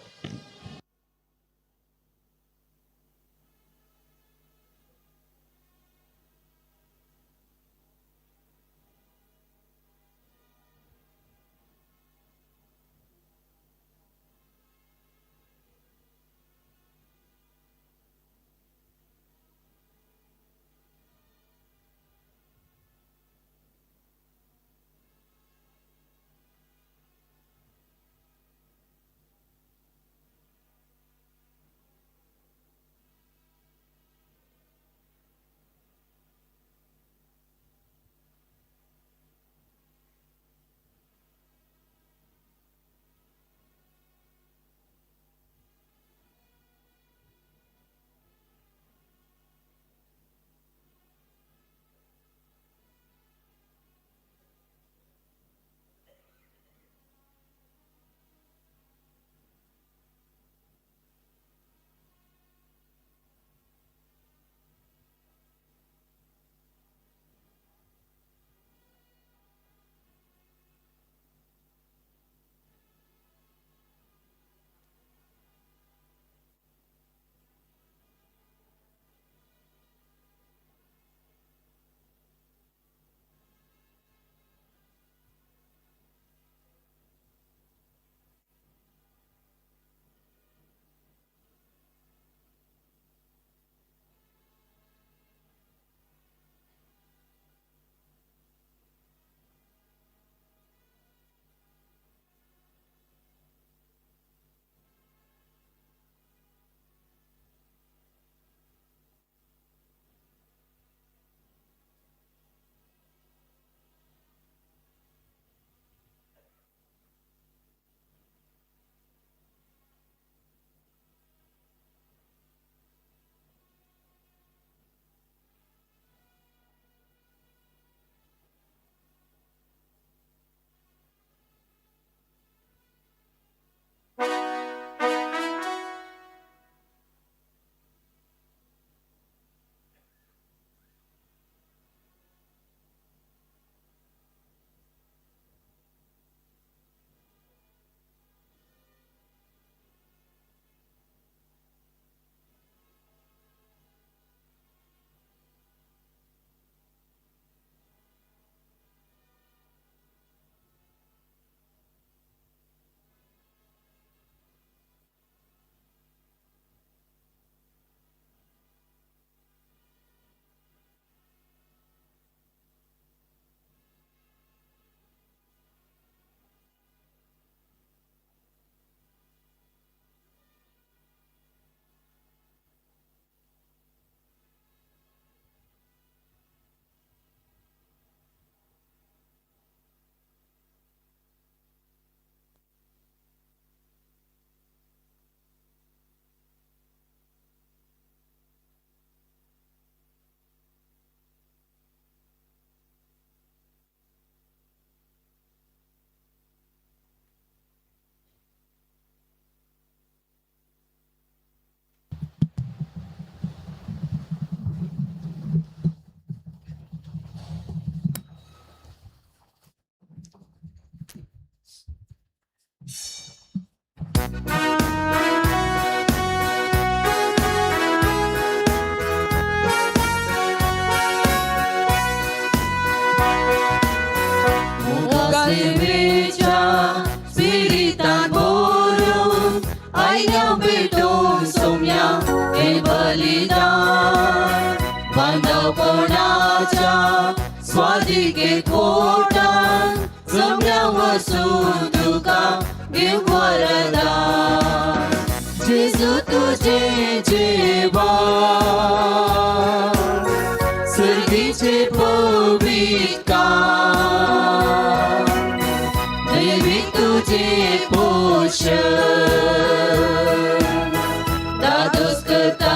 स्वादिके खोटान जमल्या वसून तुका दिव वरदान. जेजू तुझे जेवण सर्गीचे पवित्र देवी तुझे पोषण दादोस करता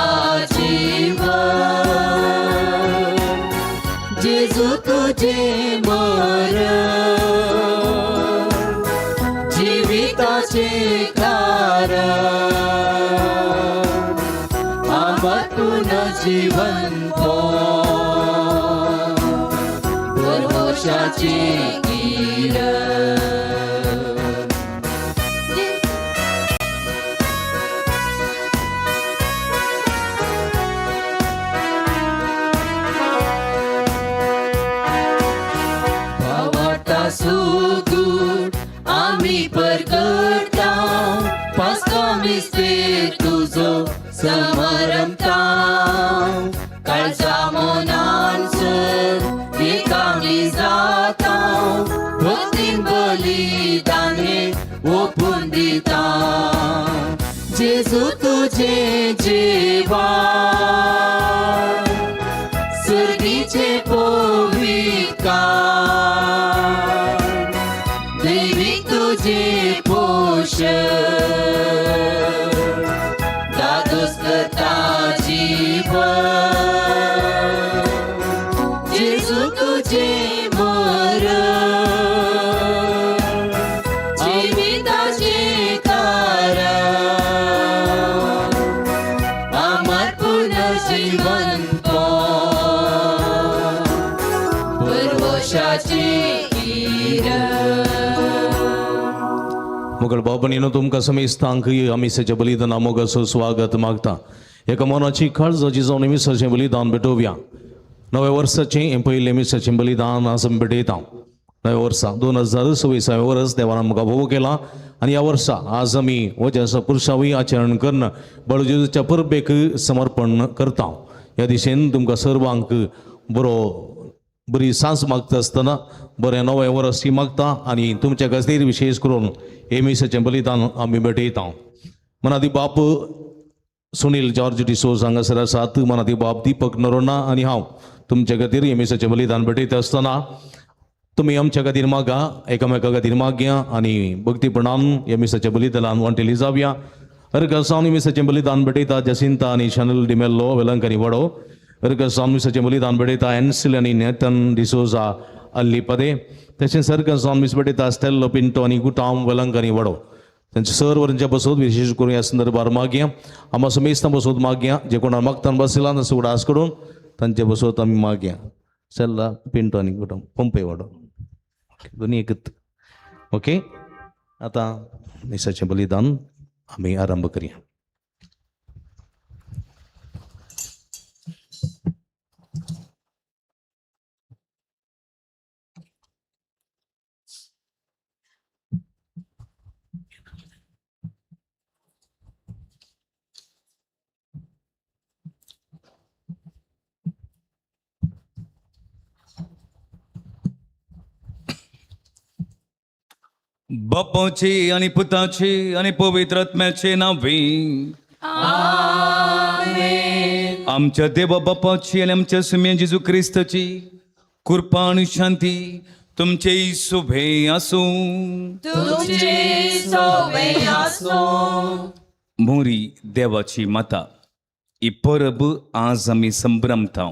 जीवन. जेजू तुझे मरण जिविताचे कारण आम्हा पुन्हा जीवन भरवशाचे किरण. आमी परगटा पास्का मिस्तेर तुजो समारंभता काळजा मनान सर एकामी जाता भक्तीन बलिदान हे ओपून दिता जेजू तुझे जेवा सर्गीचे पवित्र दैवीक तुझे पोषण दादोस करता जीवन जेजू तुझे मरण जिविताचे कारण अमर पुनर्जीवन पुरवशाचे किरण.
मुगल बाबांनी तुमकां समेस्तांक आमिसाच्या बलिदाना मोगाचो स्वागत मागता. एका मनाची काळजाची जावन मिसाचें बलिदान भेटोवया. नव्या वर्साचें हें पयलें मिसाचें बलिदान आज आमी भेटयता. नव्या वर्सा 2026 वर्स देवान आमकां भोव केला आनी ह्या वर्सा आज आमी वज्याचो पुरसावी आचरण करून बळो जेजूच्या परबेक समर्पण करता. ह्या दिशेन तुमकां सर्वांक बरो बरी सांस मागता आसतना बरें नवें वर्स ही मागता आनी तुमच्या खातीर विशेश करून हे मिसाचें बलिदान आमी भेटयता. मनादी बाप सुनील जॉर्ज डिसोज हांगासर आसात, मनादी बाप दीपक नरोना आनी हांव तुमच्या खातीर हे मिसाचें बलिदान भेटयता आसतना तुमी आमच्या खातीर मागा, एकामेका खातीर मागया आनी भक्तीपणान ह्या मिसाच्या बलिदानान वांटेली जावया. अर्घ मिसाचें बलिदान भेटयता जसिंता आनी शनल डिमेल्लो वेलंकनी वडो. अर्घ मिसाचें बलिदान भेटयता एन्सिल आनी नेतन डिसोजा अल्ली पदे. तशेंच अर्घ मीस भेटयता स्टेल्लो पिंटो आनी गुटाम वेलंकनी वडो. त्यांच्या सरवरांच्या बसोत विशेष करून ह्या संदर्भार मागया. आम्हा समेस्तां बसोत मागया, जे कोणा मागतान बसला तसो उडास करून तांचे बसोत आमी मागया. सेल्ला पिंटो आनी गुटाम पंपे वाडो दोन्ही एकत. ओके, आतां मिसाचें बलिदान आमी आरंभ करया.
बापाचे आणि पुताचे आणि पवित्र आत्म्याचे नावे आमच्या देवा बापाची आणि आमच्या सुम्या जेजू क्रिस्ताची कृपा आणि शांती तुमचे सुभे आसूं.
तुमचे सोवे आसूं.
मोरी देवाची माता ही परब आज आमी संभ्रमता.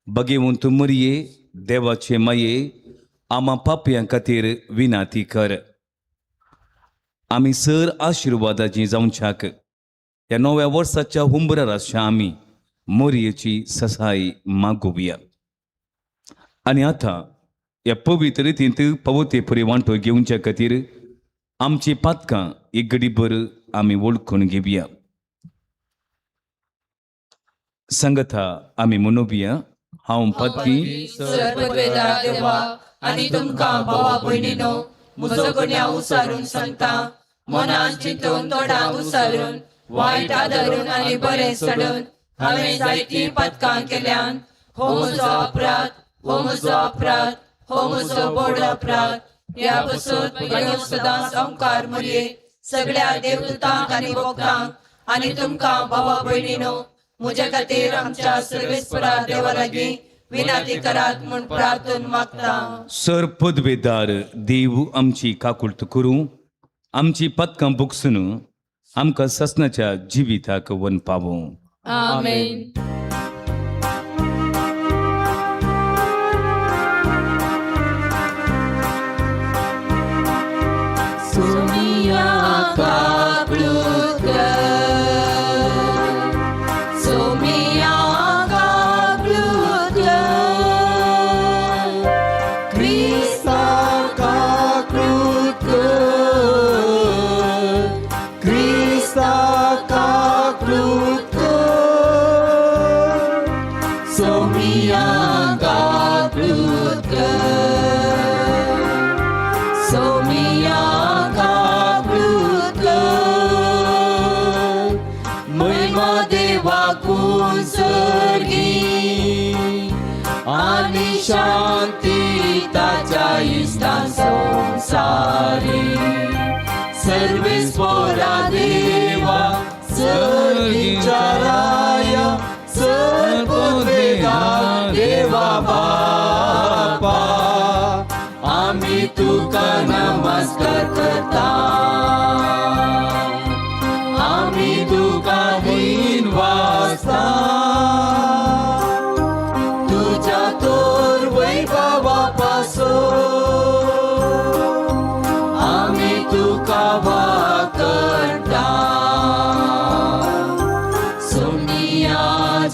बगेवंत मरये देवाचे माये आमा पापयां खातीर विनाती कर. आमी सर आशिर्वादाची जावच्याक ह्या नव्या वर्साच्या हुंबरार आसच्या आमी मोरयेची ससाय मागोवया. आनी आतां ह्या पवित्र रितींत पवते पुरी वांटो घेवच्या खातीर आमची पातकां एक गडीभर आमी वळखून घेवया. संगता आमी मनोवया. हांव पातकी
सर्वद्वेदा देवा आनी तुमकां भावा भयणीनो म्हजो गुन्यांव उसारून सांगता. मनान चिंतून तोंडान उसारून वायट आदरून आनी बरें सोडून हांवें जायतीं पातकां केल्यान. हो म्हजो अपराध, हो म्हजो अपराध, हो म्हजो व्हड अपराध. ह्या पसून सदांच ओंकार मरये सगळ्या देवदूतांक आनी भक्तांक आनी तुमकां भावा भयणीनो म्हज्या खातीर आमच्या सर्वेस्परा देवा लागीं विनंती करात म्हूण प्रार्थन मागता.
सर पदवेदार देव आमची काकुळट करूं, आमची पदकां बुकसून आमकां ससनाच्या जिविताक वन पावूं.
आमेन. सोनिया काकुळट कर, सोमिया काकुळट कर, क्रिस्ता काकुळट कर, क्रिस्ता काकुळट कर. आनी शांती ताच्या इश्टां संवसारी. सर्वेस्पोरा देवा, सर्गीच्या राया, सर्पुत्रेगा देवा बापा, आमी तुका नमस्कार करता, आमी तुका दिनवासता, तुज्या तोर वैभवा पासो आमी तुका वाकरता. सोनिया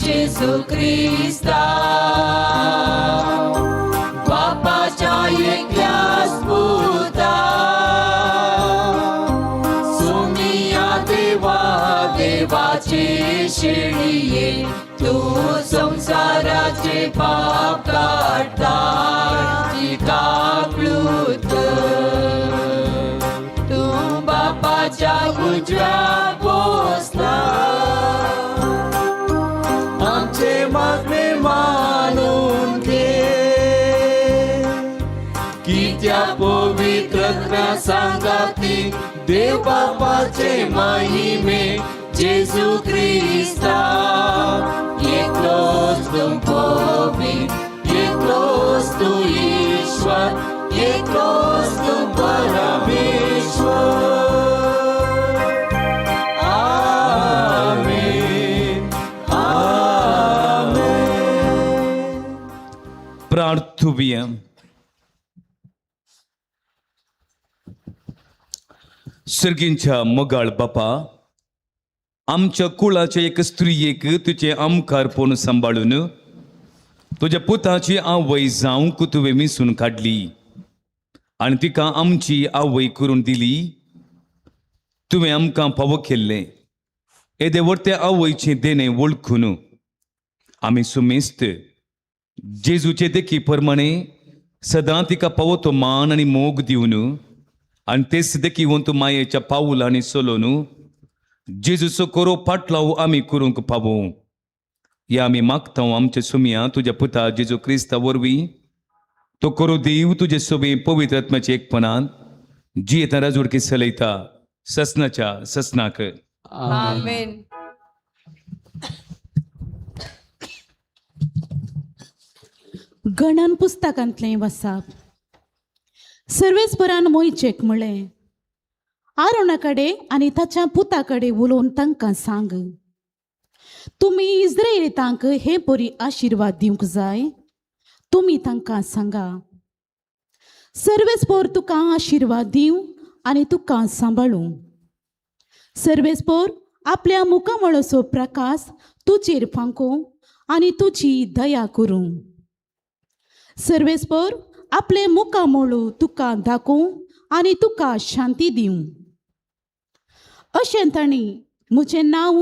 जेजू क्रिस्ता, बापाच्या एकल्याच पुता, सोनिया देवा देवाचे शेळये, तूं संवसाराचे पाप काडटा, काकळूत तूं बापाच्या उजव्या पोसला, आमचे मागणे मानून घे, कित्या पवित्र सांगाती देव बापाचे महिमे जेजू क्रिस्ता, एकलोच तूं पवित्र, एकलोच तूं ईश्वर, एकलोच तूं परमेश्वर. आमेन, आमेन.
प्रार्थुया. सर्गींच्या मोगाळ बापा, आमच्या कुळाचे एक स्त्रियेक तुजें आमकारपण सांबाळून तुज्या पुताची आवय जावंक तुवें मिसून काडली आनी तिका आमची आवय करून दिली. तुवें आमकां फावो केल्लें येदे व्हड आवयचें देणें वळखून आमी सुमेस्त जेजूचे देखी प्रमाणे सदां तिका फावो तो मान आनी मोग दिवन आनी तेच देखी तूं मायेच्या पावलांनी चलोवन जेजूचो कोरो पाटलाव आमी करूंक पावो, या आमी मागता आमच्या सुमया तुज्या पुता जेजू क्रिस्ता वरवीं. तो करो देव तुजे सोबी पवित्र आत्म्याच्या एकपणान जियेता, राजवडकी चलयता ससनाच्या ससनाक.
आमेन.
गणन पुस्तकांतलें वसाप. सर्वेस्परान मोयचेक म्हळें, आरोणा कडेन आनी ताच्या पुता कडेन उलोवन तांकां सांग, तुमी इस्रायलितांक हे परी आशिर्वाद दिवंक जाय. तुमी तांकां सांगा, सर्वेस्पोर तुका आशिर्वाद दिवं आनी तुका सांबाळूं. सर्वेस्पोर आपल्या मुखामळाचो प्रकाश तुजेर फांकोवं आनी तुजी दया करूं. सर्वेस्पोर आपले मुखामळू तुका दाखोवं आनी तुका शांती दिवं. अशें तांणी म्हजें नांव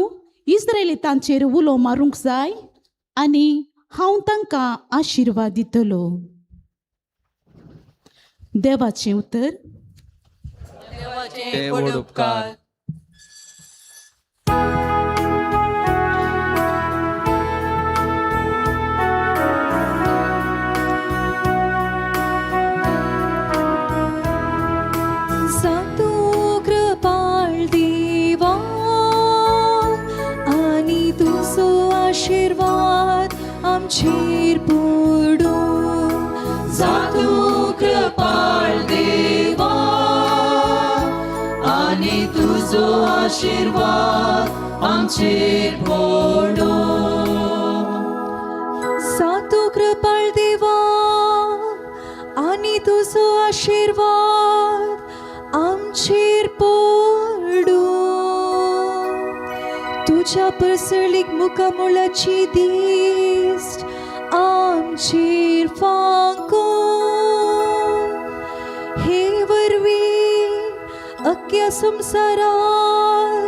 इस्रायलितांचेर उलो मारूंक जाय आनी हांव तांकां आशिर्वाद दितलो. देवाचें उतर.
देवाचे व्हड उपकार.
जातू कृपाळ देवा, आनी तुजो आशिर्वाद आमचेर पडूं.
जातू कृपाळ देवा, आनी तुजो आशिर्वाद आमचेर पडूं.
जातू कृपाळ देवा, आनी तुजो आशिर्वाद आमचेर पडूं. तुज्या परसळीक मुखामुळाची दिश्ट आमचेर फांकूं. हे वरवीं अख्ख्या संवसारार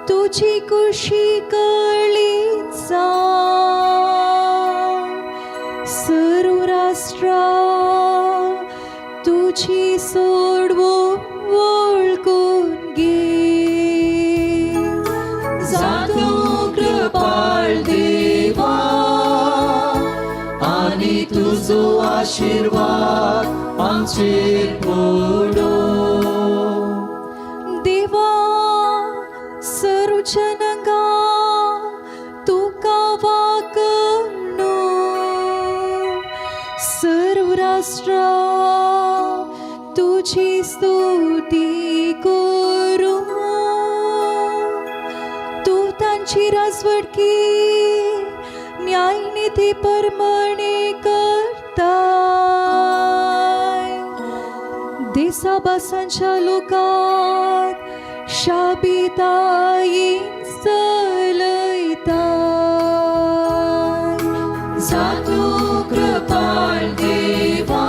तुजी कुशी कळीत जावं. सर्व राष्ट्रां तुजी सोडवून वळखून घे.
जातू कृपाळ देवा, आनी
आशिर्वाद आमचेर पडो.
देवा सर्वजनगा तुका वाकणू सर्व राष्ट्रा तुझी स्तुती करू तू तांची राजवटकी न्यायनिधी परमणे करताय देसाभासांच्या लोकांक शाबिताईन चलयताय.
जातू कृपाळ देवा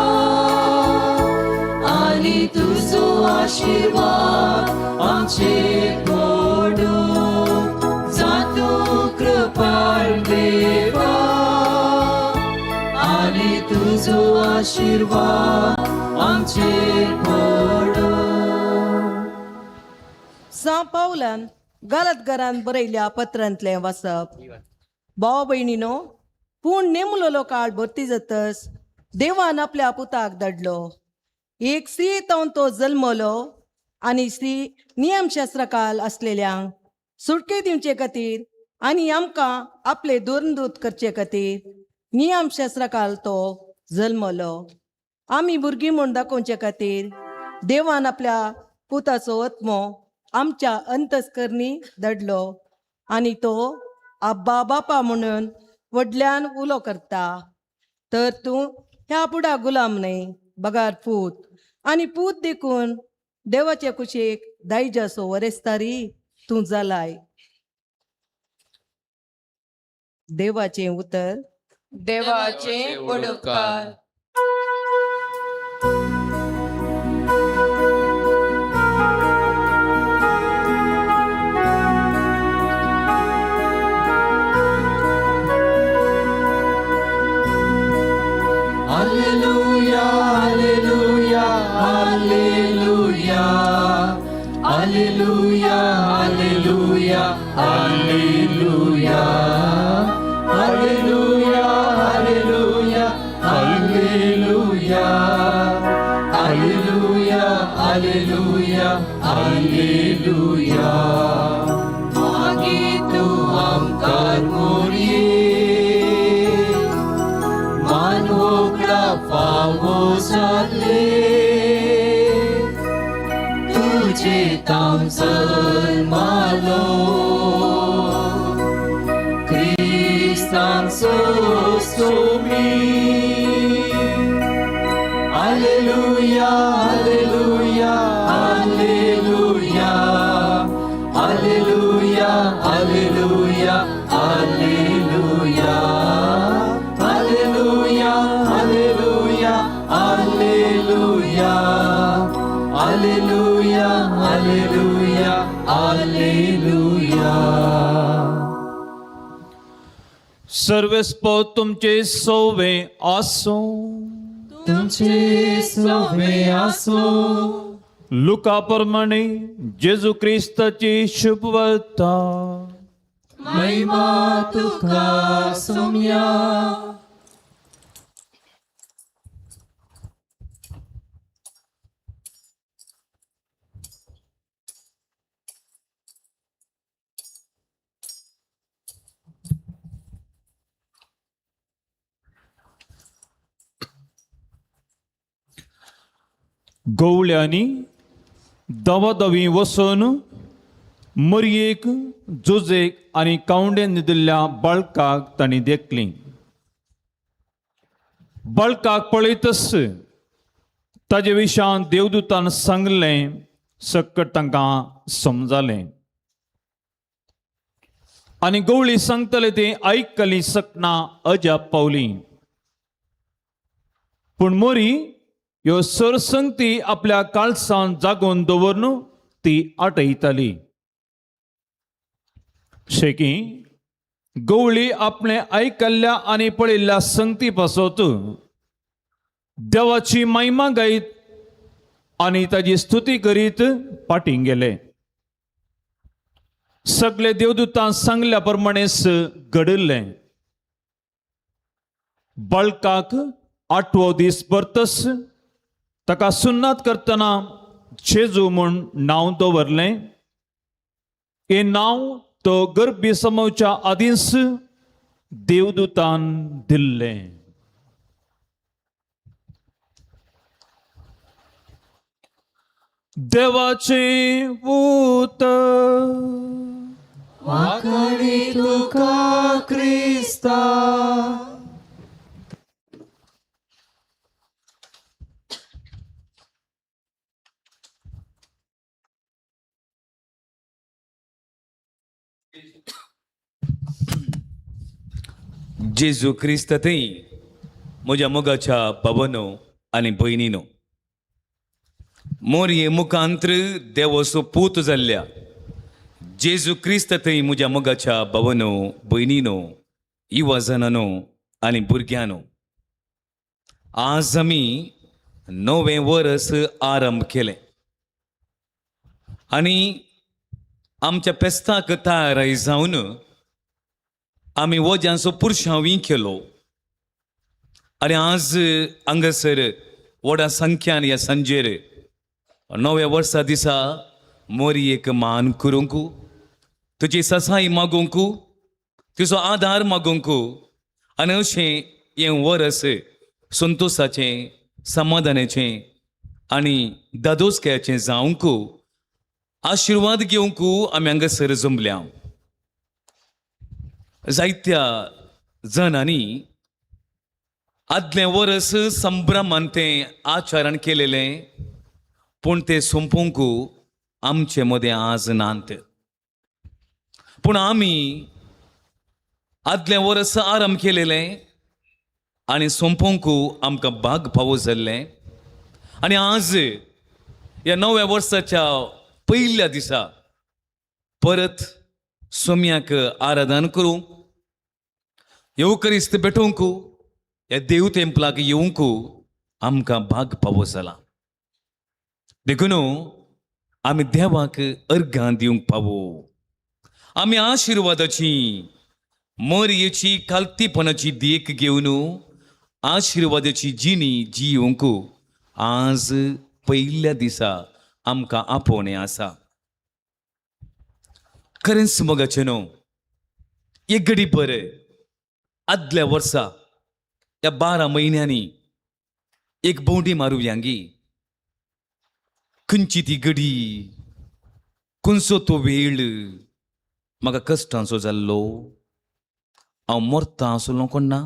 आनी तुजो आशिर्वाद आमचेर पडो. जातू कृपाळ देवा आनी तुजो आशिर्वाद आमचेर पडो.
सां पावलान गालतगरान बरयल्या पत्रांतलें वाचप. भाव भयणीनो, पूण नेमलोलो काळ भरती जातस देवान आपल्या पुताक धाडलो. एक स्त्री तावन तो जल्मलो आनी स्त्री नियमशास्त्रकाल आसलेल्यांक सुटके दिवचे खातीर आनी आमकां आपले दुर्नदूत करचे खातीर नियमशास्त्रकाल तो जल्मलो. आमी भुरगीं म्हूण दाखोवचे खातीर देवान आपल्या पुताचो आत्मो आमच्या अंतस्करणी धाडलो आनी तो आब्बा बापा म्हणून व्हडल्यान उलो करता. तर तूं ह्या पुडा गुलाम न्हय बगार पूत, आनी पूत देखून देवाचे कुशीक दायजाचो वरेस्तारी तूं जालाय. देवाचें उतर.
देवाचे उपकार.
Alleluia, Alleluia, Alleluia, Alleluia, Alleluia, Alleluia, Alleluia, Alleluia, Alleluia, Alleluia, Alleluia, Alleluia. मागीर तूं आमकां मोरये मानवोकळा फावो जाले तुजे तांव जल्मालो क्रिस्तांव Somi. Alleluia, Alleluia, Alleluia, Alleluia, Alleluia, Alleluia, Alleluia, Alleluia, Alleluia, Alleluia, Alleluia, Alleluia.
सर्वेस्पो तुमचे सोवे आसूं.
तुमचे सोवे आसूं.
लुका प्रमाणे जेजू क्रिस्ताची शुभवार्ता.
महिमा तुका सोम्या.
गवळ्यांनी दवादवी वचून मरयेक जुजेक आनी कावंडेन न्हिदिल्ल्या बाळकाक तांणी देखली. बाळकाक पळयतच ताजे विशान देवदूतान सांगलें सकट तांकां समजालें आनी गवळी सांगतले ती आयकली सकना अजाप पावली. पूण मोरी ह्यो सरसंगती आपल्या काळसान जागोवन दवरून ती आटयताली. शेकी गवळी आपणे आयकल्ल्या आनी पळयल्ल्या संगती पासत देवाची महिमा गायत आनी ताजी स्तुती करीत फाटीं गेले. सगळे देवदूतान सांगल्या प्रमाणेच घडिल्लें. बाळकाक आठवो दीस परतस ताका सुन्नात करतना जेजू म्हूण नांव दवरलें. हें नांव तो गर्भी समोवच्या आदींच देवदूतान दिल्लें. देवाचें उतर.
वाखाणी तुका क्रिस्ता.
जेजू क्रिस्त थंय म्हज्या मोगाच्या बाबानो आनी भयणीनो, मोरये मुखांत्र देवसो पूत जाल्ल्या जेजू क्रिस्त थंय म्हज्या मोगाच्या बाबानो, भयणीनो, युवाजनानो आनी भुरग्यांनो, आज आमी नवें वरस आरंभ केलें आनी आमच्या पेस्ताक तयार जावन आमी वज्यांचो पुरशांवी केलो आनी आज हांगासर व्हडा संख्यान ह्या सांजेर नव्या वर्सा दिसा मोरयेक मान करूंक, तुजी ससाई मागूंक, तुजो आदार मागूंक आनी अशें हें वरस संतोसाचें, समाधानाचें आनी दादोसकायेचें जावंक आशिर्वाद घेवंक आमी हांगासर जमल्या. जायत्या जाणांनी आदलें वरस संभ्रमान तें आचरण केलेलें, पूण तें सोंपोवंक आमचे मदें आज नात. पूण आमी आदलें वरस आरंभ केलेलें आनी सोंपोवंक आमकां भाग फावो जाल्लें आनी आज ह्या नव्या वर्साच्या पयल्या दिसा परत सोम्याक आराधन करूंक, येवकरिस्त भेटोवंक, ह्या देव तेंपलाक येवंक आमकां भाग फावो जाला. देखून आमी देवाक अर्गां दिवंक पावो. आमी आशिर्वादाची, मोरयेची, खालतीपणाची देख घेवन आशिर्वादाची जिणी जियोवंक आज पयल्या दिसा आमकां आपोवणें आसा. खरेंच मोगाचें न्हू, एक घडी बरें आदल्या वर्सा ह्या 12 म्हयन्यांनी एक भोंवडी मारुया गी. खंयची ती घडी, खंयचो तो वेळ म्हाका कश्टांचो जाल्लो. हांव मरता आसलो कोण ना,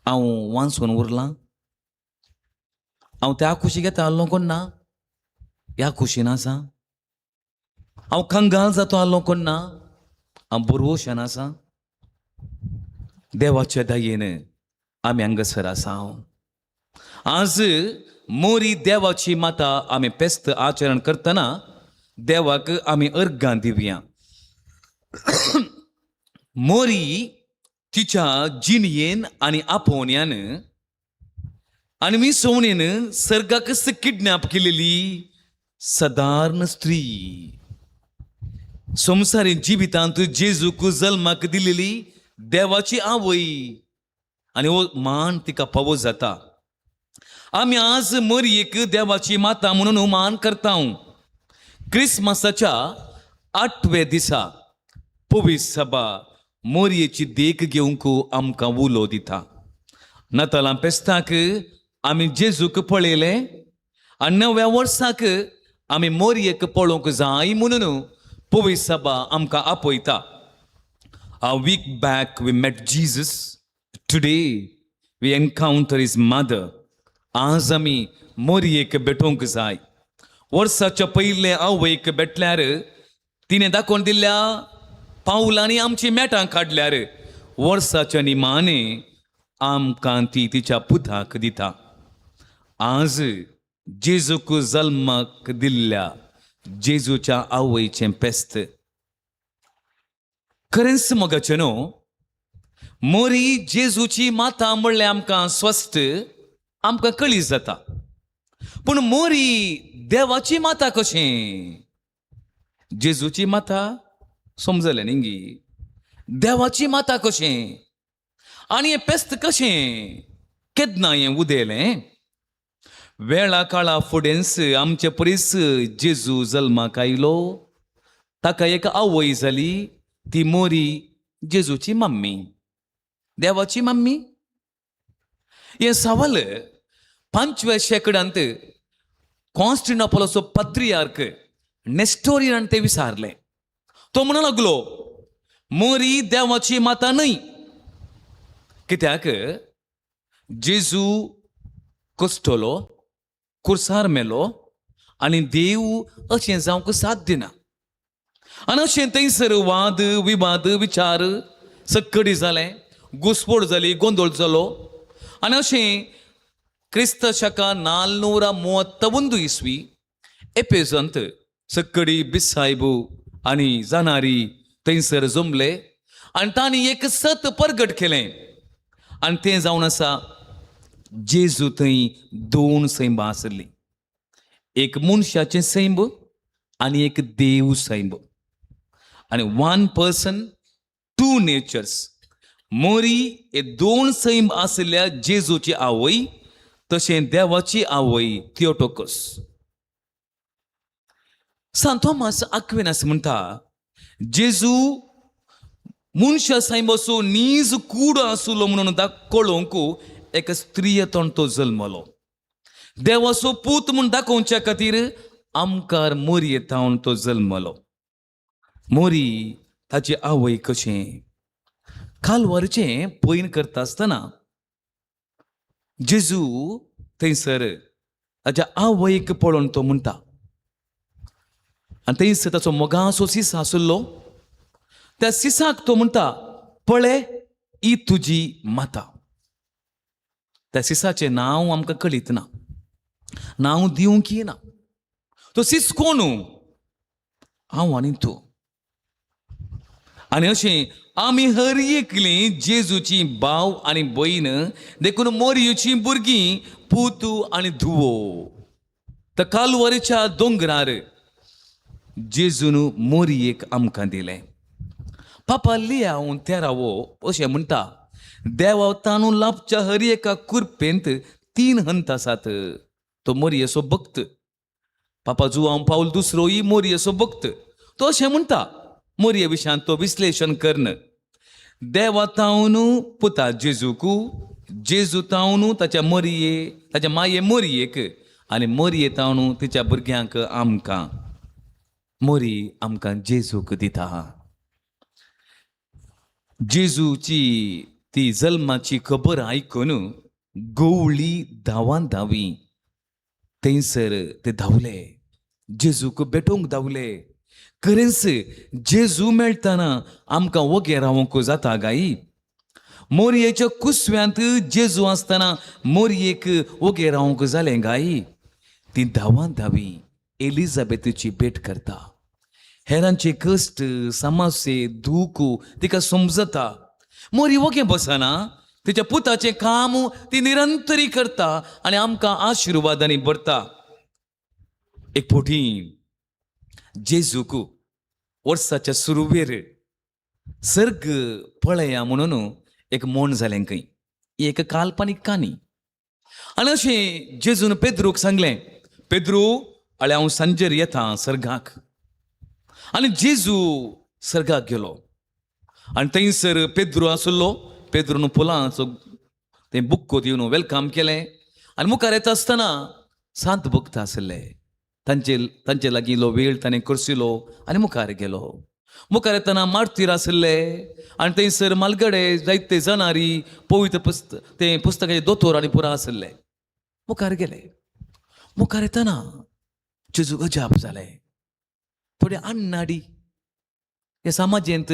हांव वांचून उरलां, हांव त्या खुशी घेता आसलो कोण ना, ह्या खुशीन आसा, हांव कंगाल जातो आसलो कोण ना, हांव बरवशान आसा. देवाच्या दयेन आमी हांगासर आसा. आज मोरी देवाची माता आमी पेस्त आचरण करतना देवाक आमी अर्गां दिवया. मोरी तिच्या जिणयेन आनी आपोवण्यान आनी मिसवणेन सर्गाकच किडनॅप केलेली सदारण स्त्री, संवसारी जिवितांत जेजूक जल्माक दिलेली देवाची आवय आनी हो मान तिका फावो जाता. आमी आज मरयेक देवाची माता म्हणून मान करता. क्रिसमसाच्या 8व्या दिसा पवित्र सभा मोरयेची देख घेवंक आमकां उलो दिता. नातालां पेस्ताक आमी जेजूक पळयलें आनी नव्या वर्साक आमी मोरयेक पळोवंक जाय म्हणून पवित्र सभा आमकां आपयता. A week back we met Jesus. Today we encounter his mother. आज आमी मोरयेक भेटोवंक जाय. वर्साच्या पयले आवयक भेटल्यार तिणें दाखोवन दिल्ल्या पावलांनी आमची मेटां काडल्यार वर्साच्या निमाणे आमकां ती तिच्या पुताक दिता. आज जेजूक जल्माक दिल्ल्या जेजूच्या आवयचें पेस्त. खरेंच मोगाचें न्हू, मोरी जेजूची माता म्हणल्यार आमकां स्वस्थ, आमकां कळी जाता. पूण मोरी देवाची माता कशें? जेजूची माता समजलें न्ही गी, देवाची माता कशें आनी हें पेस्त कशें? केन्ना हें उदेलें? वेळा काळा फुडेंच आमचे परीस जेजू जल्माक आयलो. ताका एक आवय जाली, ती मोरी, जेजूची मम्मी, देवाची मम्मी. हें सवाल 5व्या शेंकड्यांत कॉन्स्टिनोपलाचो पात्रियार्क नेस्टोरियन ते विचारलें. तो म्हणूं लागलो, मोरी देवाची माता न्हय, कित्याक जेजू कश्टलो, कुर्सार मेलो आनी देव अशें जावंक साथ दिना. आनी अशें थंयसर वाद विवाद विचार सक्कडी जालें, घुसपोड जाली, गोंदळ जालो. आनी अशें क्रिस्त शका 431 इसवी एपेजंत सक्कडी बिसायबू आनी जाणारी थंयसर जमले आनी तांणी एक सत परगट केलें. आनी तें जावन आसा, जेजू थंय दोन सैंबां आसली, एक मनशाचें सैंब आनी एक देव सैंब. आनी वन पर्सन टू नेचर्स. मोरी हे दोन सैंब आशिल्ल्या जेजूची आवय, तशें देवाची आवय थियोटोकस. सांत थॉमस आक्विनास म्हणटा, जेजू मनशा सैमाचो नीज कूड आसलो म्हणून कळोवंक एका स्त्रियेंतून तो जल्मलो. देवाचो पूत म्हूण दाखोवच्या खातीर आमकार मोरये थावन तो जल्मलो. मोरी ताची आवय कशें कालवारचें पयन करता आसतना जेजू थंयसर ताच्या आवयक पळोवन तो म्हणटा. आनी थंयसर ताचो मोगाचो सिसा आशिल्लो, त्या सिसाक तो म्हणटा, पळय, ही तुजी माता. त्या सिसाचें नांव आमकां कळीत ना, नांव दिवंक ना. तो सिस कोण? हांव आनी तूं. आनी अशें आमी हर एकली जेजूची भाव आनी भयण, देखून मोरयेची भुरगीं, पूत आनी धुवो. तर कालवारीच्या दोंगरार जेजून मोरयेक आमकां दिलें. पापा लियाव तेरावो अशें म्हणटा, देवा ताणू लाभच्या हर एका कुरपेंत तीन हंत आसात. तो मोरयेचो भक्त पापा जुवांव पावल दुसरोय मोरयेचो भक्त. तो अशें म्हणटा, मोरये विशयांत तो विश्लेशण करन, देवा तावन पुता जेजूकू, जेजू तावन ताच्या मोरये, ताच्या माये मोरयेक, आनी मोरये तावन तिच्या भुरग्यांक आमकां. मोरी आमकां जेजूक दिता. जेजूची ती जल्माची खबर आयकून गवळी धांवान धांवी थंयसर ते धांवले, जेजूक भेटोवंक धांवले. खरेंच जेजू मेळटना आमकां वोगे रावंक जाता गाय? मोरयेच्या कुसव्यांत जेजू आसतना मोरयेक वोगे रावंक जालें गाय? ती धांवान धांवी एलिझाबेथीची भेट करता. हेरांचे कश्ट, समस्ये, दूख तिका समजता. मोरी वोगे बसना, तिच्या पुताचें काम ती निरंतरी करता आनी आमकां आशिर्वादांनी भरता. एक फावटी जेजूक वर्साच्या सुरवेर सर्ग पळया म्हणून एक मोण जालें खंय, एक काल्पनीक काणी. आनी अशें जेजून पेद्रूक सांगलें, पेद्रू, आळे हांव सांजेर येता सर्गाक. आनी जेजू सर्गाक गेलो आनी थंयसर पेद्रू आसलो. पेद्रून फुलांचो तें बुक्को दिवन welcome केलें. आनी मुखार येता आसतना सांत भक्त आसले, तांचे तांचे लागीं इल्लो वेळ ताणें करसिलो आनी मुखार गेलो. मुखार येतना मार्तीर आसले आनी थंयसर मालगडे जायते जाणारी, पवित्र ते पुस्तकाचे दोतोर आनी पुरा आसले. मुखार गेले. मुखार येतना जेजूक अजाप जालें. थोडे अन्नाडी हे समाजेंत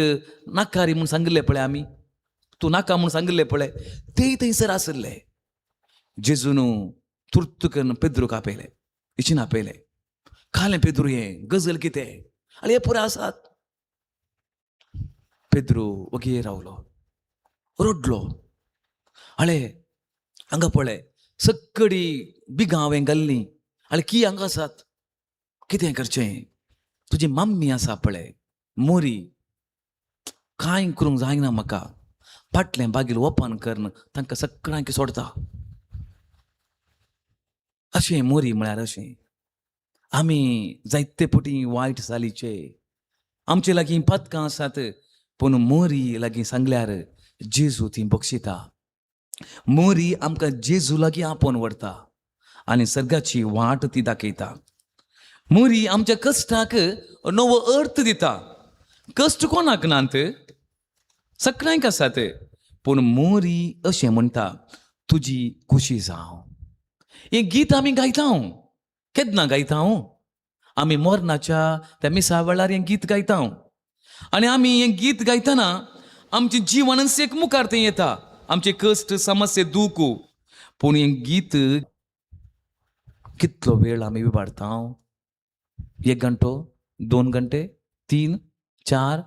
नाकारी म्हूण सांगिल्ले पळय आमी, तूं नाका म्हूण सांगिल्ले पळय, तेय थंयसर आसले. जेजून तुर्त करून पेद्रूक आपयले, इचीन आपयले. खालें पेद्रू, हें गजल कितें? आनी हे पुरा आसात. पेद्रू वगी रावलो, रडलो. आळे हांगा पळय, सक्कडी बिगां हांवें घाल्लीं, आनी की हांगा आसात, कितें करचें? तुजी मम्मी आसा पळय मोरी, कांय करूंक जायना म्हाका. फाटलें बागील ओपन करून तांकां सगळ्यांक सोडता. अशें मोरी म्हळ्यार अशें आमी जायते पटी वायट चालीचे, आमचे लागीं पदकां आसात, पूण मोरी लागीं सांगल्यार जेजू ती बक्षिता. मोरी आमकां जेजू लागीं आपोवन व्हरता आनी सर्गाची वाट ती दाखयता. मोरी आमच्या कश्टाक नवो अर्थ दिता. कश्ट कोणाक नात, सगळ्यांक आसात, पूण मोरी अशें म्हणटा, तुजी खुशी जावं. हें गीत आमी गायता. केन्ना गायता आमी? मरणाच्या त्या मिसा वेळार हें गीत गायता. आनी आमी हें गीत गायतना आमचें जिवनच एक मुखार तें येता, आमचे कश्ट, समस्या, दूख. पूण हें गीत कितलो वेळ आमी विबाडता? एक घंटो, 2 घंटे, 3, 4,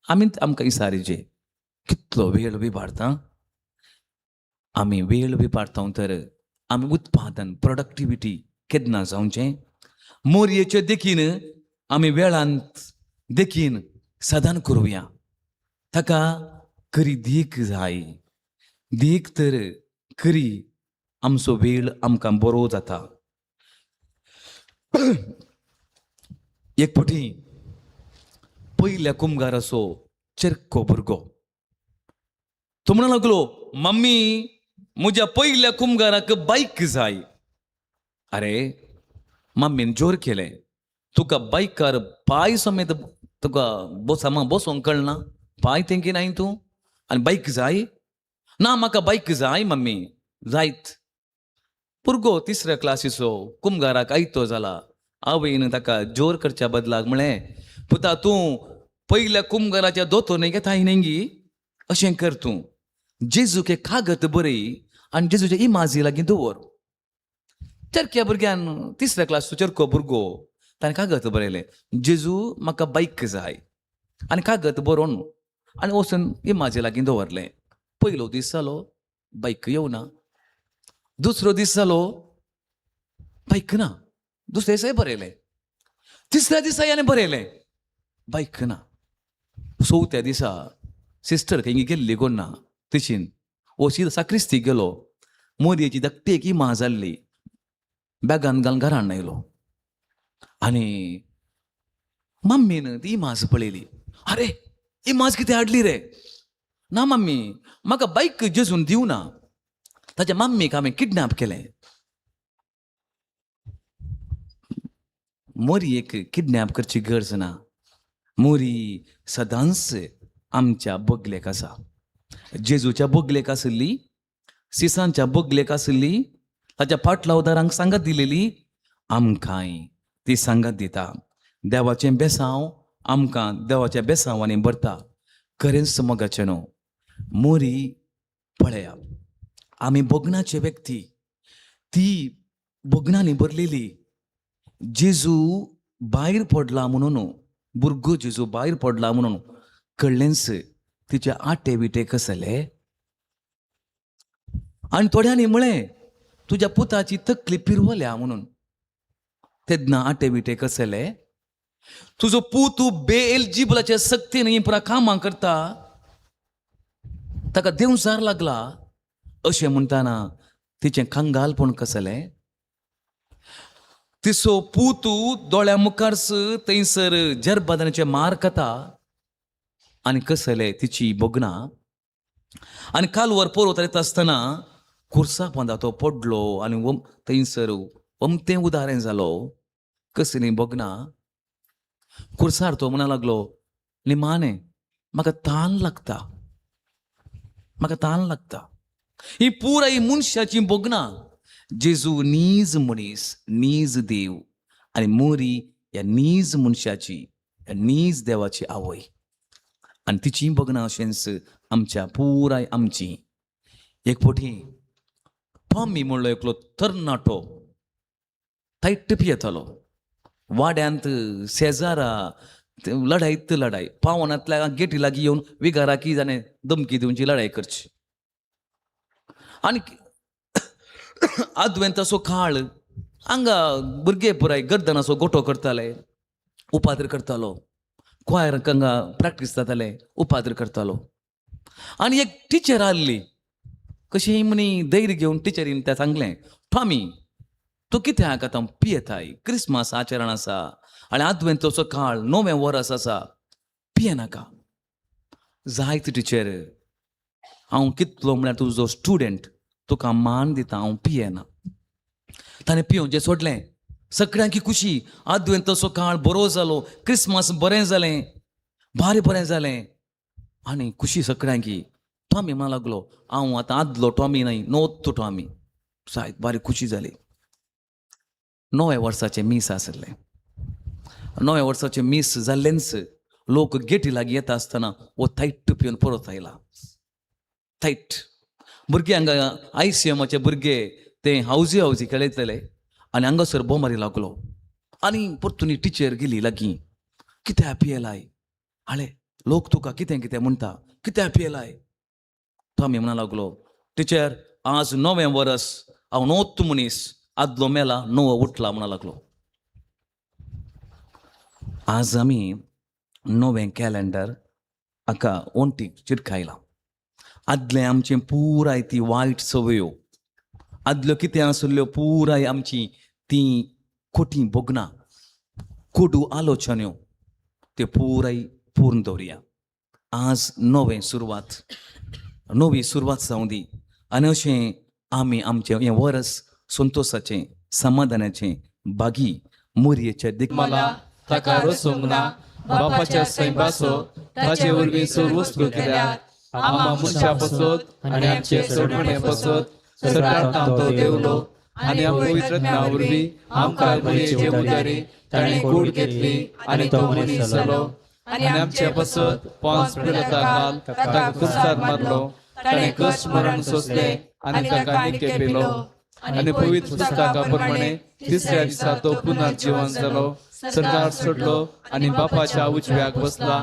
आमी आमकां इसारीचे कितलो वेळ विबाडता आमी. वेळ विबाडता तर आमी उत्पादन, प्रोडक्टिविटी केन्ना जावचें? मोरयेचे देखीन आमी वेळांत देखीन सदान करुया. ताका खरी देख जाय. देख तर खरी आमचो वेळ आमकां बरो जाता. एक फावटी पयल्या कुमगाराचो चेरको भुरगो तो म्हणूंक लागलो, मम्मी, म्हज्या पयल्या कुमगाराक बायक जाय. अरे, मम्मीन जोर केलें, तुका बायकार पांय समेत तुका बोसामा बसोंक कळना, पांय तेंकी नाय तूं आनी बायक जाय? ना, म्हाका बायक जाय मम्मी, जायत. भुरगो तिसऱ्या क्लासीचो, कुमगाराक आयतो जाला. आवयन ताका जोर करच्या बदलाक म्हळें, पुता, तूं पयल्या कुमगाराच्या दोतोर घेताय न्ही, अशें कर, तूं जेजूक एक कागद बरय आनी जेजूच्या इमाजी लागीं दवर. चरक्या भुरग्यान, तिसऱ्या क्लासचो चरको भुरगो, ताणें कागद बरयलें, जेजू म्हाका बायक जाय. आनी कागद बरोवन आनी वचून इमाजी लागीं दवरलें. पयलो दीस जालो, बायक येवना. दुसरो दीस जालो, बायक ना. दुसऱ्या दिसाय बरयलें, तिसऱ्या दिसा आनी बरयलें, बायक ना. चवथ्या दिसा सिस्टर खंय गेल्ली कोण ना, तशीन वो सीधा साक्रिस्तीक गेलो. मोरयेची धाकटी एक इमाज जाल्ली, बॅगान घालून घरान आयलो आनी मम्मीन ती इमाज पळयली. अरे, इमाज कितें हाडली रे? ना मम्मी, म्हाका बायक जेजून दिवना. ताच्या मम्मीक हांवें किडनॅप केलें. मोरयेक किडनॅप करची गरज ना. मोरी सदांच आमच्या बगलेक आसा. जेजूच्या बगलेक आसली, सिसांच्या बगलेक आसली, ताच्या पाटलावदारांक सांगत दिलेली, आमकांय ती सांगत दिता. देवाचें बेसांव आमकां देवाच्या बेसांवांनी भरता. खरेंच मोगाचें न्हू, मोरी पळया, आमी भोगणाचे व्यक्ती, ती भोगणांनी भरलेली. जेजू भायर पडला म्हणून, भुरगो जेजू भायर पडला म्हणून कळ्ळेंच, तिचे आटे विटे कसले. आनी थोड्यांनी म्हळें, तुज्या पुताची तकली पिरवल्या म्हणून. तेन्ना आटे विटे कसले? तुजो पूत बेएलजिबलाच्या सक्तीन ही पुरा कामां करता, ताका देंवचार लागला अशें म्हणटाना तिचें कंगालपण कसलें? तिचो पूत दोळ्या मुखारच थंयसर जरबादानाचे मार खाता आनी कसले तिची भोगणां. आनी कालवर पोरवत येता आसतना कुर्सा पोंदा तो पडलो आनी थंयसर अमतें उदारें जालो. कसलीं भोगणां! कुर्सार तो म्हणा लागलो, निमाणे म्हाका तान लागता, म्हाका तान लागता. ही पुराय मनशाची भोगणां. जेजू नीज मनीस, नीज देव, आनी मोरी ह्या नीज मनशाची, ह्या नीज देवाची आवय, आनी तिचीं भोगणां अशेंच आमच्या पुराय आमची. एक फावटी टॉमी म्हणलो एकलो तरणाटो तायट पियेतालो. वाड्यांत शेजारा लढायत लढाय, पावनांतल्या गेटी लागीं येवन विगाराकी जाणें धमकी दिवची, लढाय करची. आनी आदवेंताचो काळ, हांगा भुरगे पुराय गर्दनाचो गोटो करताले, उपाद्र करतालो. क्वायर हांगा प्रॅक्टीस जाताले, उपाद्र करतालो. आनी एक टिचर आहली, कशी म्हणी धैर्य घेवन टिचरीन त्या सांगलें, टॉमी. तूं कित्याक आतां पियेताय? क्रिसमस आचरण आसा आनी आदवेंतचो काळ, नवें वरस आसा, पियेनाका. जायत टिचर, हांव कितलो म्हळ्यार तुजो स्टुडंट, तुका मान दिता, हांव पियेना. ताणें पियोवचें सोडलें. सगळ्यांकी खुशी. आदवेंतचो काळ बरो जालो, क्रिसमस बरें जालें, भारी बरें जालें आनी खुशी सगळ्यांकी. टॉमी म्हणा लागलो, हांव आतां आदलो टॉमी न्हय, नवतो टॉमी. जायत बारी खुशी जाली. नव्या वर्साचें मीस आसलें. नव्या वर्साचें मीस जाल्लेंच, लोक गेटी लागीं येता आसतना हो थैट पिवन परत आयला. थैट भुरगे हांगा आयसीएमाचे भुरगे ते हावजी हावजी खेळयतले आनी हांगासर बोमारी लागलो आनी परतून टिचर गेली लागीं. कित्याक पियेलाय हाळे, लोक तुका कितें कितें म्हणटा, कित्याक पियेलाय? तो आमी म्हणा लागलो, टिचर आज नवें वरस, हांव नवोत्त मनीस, आदलो मेला नवो उठला म्हणा लागलो. आज आमी नवें कॅलेंडर हाका वण्टीक चिटकायलां. आदलें आमचें पुराय ती वायट संवयो, आदल्यो कितें आसल्ल्यो पुराय आमची ती खोटी भोगणां, कोडू आलोचन्यो, त्यो पुराय पूर्ण दवरया. आज नवें सुरवात, नवी सुरवात जावं दी आनी अशें आमी आमचें हें वरस संतोशाचें, समाधानाचें, बागी मोरयेच्या देख
मला ताका रचूंक ना. बापाच्या सैंबासो ताचे वरवीं सर्व वस्तू केल्यात. आमा मनशा पसत आनी आमचे सोडवणे पसत सरकार तो देवलो आनी पवित्र वरवीं आमकां मरियेचे उदारी ताणें कूड घेतली आनी तो मनीस जालो आनी आमचे पसत पोन्स पिलाता ताका कुर्सार मारलो. ताणें कश्ट मरण सोंसलें आनी ताका निके पिलो आनी पवित्र पुस्तका प्रमाणे तिसऱ्या दिसा तो पुनर्जीवन जालो, सरकार सोडलो आनी बापाच्या उजव्याक बसला.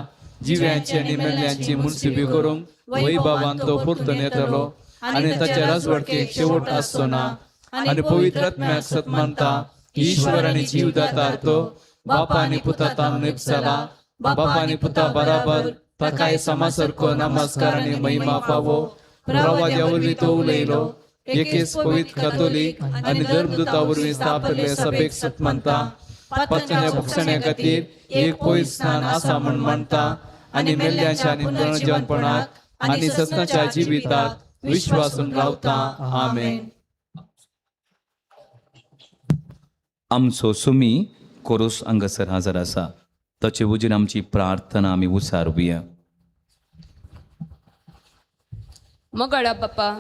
जिव्यांची आनी मेल्ल्यांची मुनसिबी करूंक वैभवान तो परतून येतलो आनी ताच्या राजवटकेक शेवट आसचो ना. आनी पवित्र आत्म्याक सत मानता, ईश्वर आनी जीवदाता तो बापा आनी पुता निपसाला. बापा आनी पुता बराबर ताकाय समासारको नमस्कार आनी महिमा फावो. प्रवाद्या वरवीं तो उलयलो. एकेच पवित्र कातोलीक आनी धर्मदूता वरवीं स्थापले सभेक सत मानता. पातकांच्या भोगसण्या खातीर एक पवित्र स्नान आसा म्हूण मानता आनी मेल्ल्यांच्या आनी पुनर्जीवनपणाक आनी सत्याच्या जिविताक विश्वासून रावता. आमेन.
आमचो सुमी कोरोस हांगासर हजर आसा. ताचे वजीर आमची प्रार्थना आमी उसारुया.
मोगाळा बापा,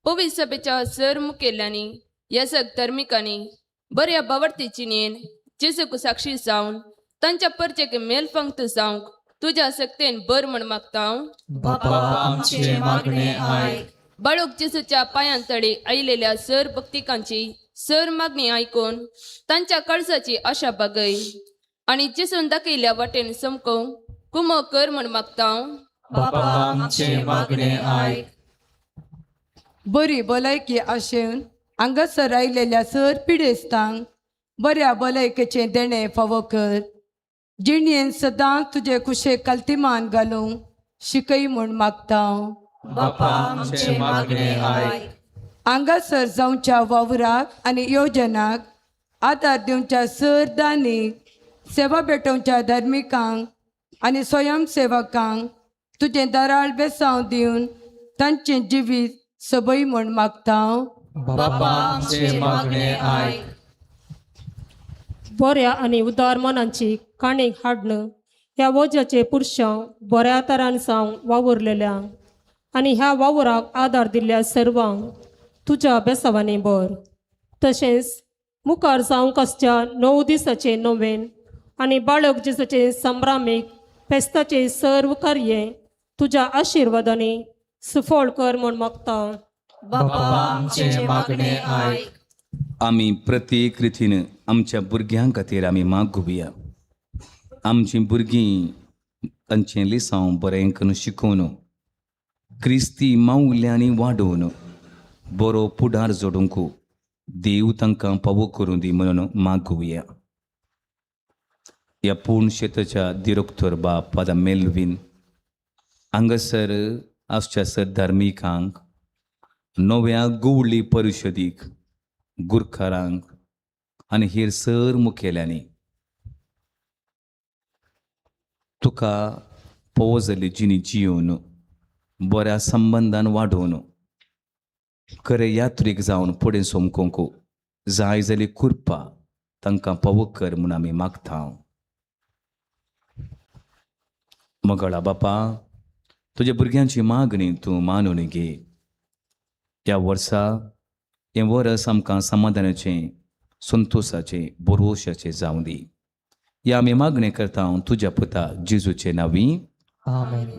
पवित्र सभेच्या सर मुखेल्यांनी, येसक धर्मिकांनी बऱ्या बावडती चिनयेन जेजूक साक्षी जावन तांच्या परचेक मेलफंक्त जावंक तुज्या सक्तेन बर म्हण मागता.
बापा आमचे मागणे आयक.
बाळूक जेजूच्या पांयां तडे आयलेल्या सर भक्तिकांची सर मागणी आयकून तांच्या काळजाची आशा बागय आनी जेजून दाखयल्या वाटेन समकोवंक कुमो कर म्हण मागता.
बापा आमचे मागणे आयक.
बरी भलायकी आशेवन हांगासर आयलेल्या सर पिडेस्तांक बऱ्या भलायकेचें देणें फावो कर. जिणेन सदांच तुजे कुशेक कल्तिमान घालूंक शिकय म्हूण मागता.
बापा आमचे मागणे आयक.
हांगासर जावच्या वावराक आनी योजनाक आदार दिवच्या सर दानीक, सेवा भेटोवच्या धार्मिकांक आनी स्वयंसेवकांक तुजें दराळ बेसांव दिवन तांचें जिवीत सबय म्हूण मागता.
बापा आमचे मागणे आयक.
बऱ्या आनी उदार मनांची काणीक हाडन ह्या वज्याचे पुरशांक बऱ्या तरान जावंक वावुरलेल्या आनी ह्या वावराक आदार दिल्ल्या सर्वांक तुज्या बेसावांनी बर. तशेंच मुखार जावंक आसच्या 9 दिसाचे नोवेन आनी बाळक जेजाचे संभ्रामीक फेस्ताचे सर्व कार्य तुज्या आशिर्वादांनी सुफळ कर म्हूण मागता.
बापा आमचे मागणे आयक.
आमी प्रत्येक रितीन आमच्या भुरग्यां खातीर आमी मागुया. आमचीं भुरगीं तांचें लिसांव बरें करून शिकोवन क्रिस्ती मावल्यांनी वाडोवन बरो फुडार जोडूंक देव तांकां पावो करूं दी म्हणून मागुया. ह्या पूर्ण शेताच्या दिरोक्तर बाप फादर मेलवीन हांगासर आसच्या सर धार्मिकांक, नव्या गुवळी परिशदीक, गुरखारांक आनी हेर सर मुखेल्यांनी तुका पोवो जाल्ली जिणी जियोवन बऱ्या संबंदान वाडोवन खरे यात्रीक जावन फुडें सोमकोंक जाय जाली कुरपा तांकां पावो कर म्हूण आमी मागता. मगळा बापा, तुज्या भुरग्यांची मागणी तूं मानून घे. ह्या वर्सा हें वर्स आमकां समाधानाचें, संतोशाचें, भरवशाचें जावं दी. ह्या आमी मागणें करता तुज्या पुता जेजूचे नांवी.
आमेन.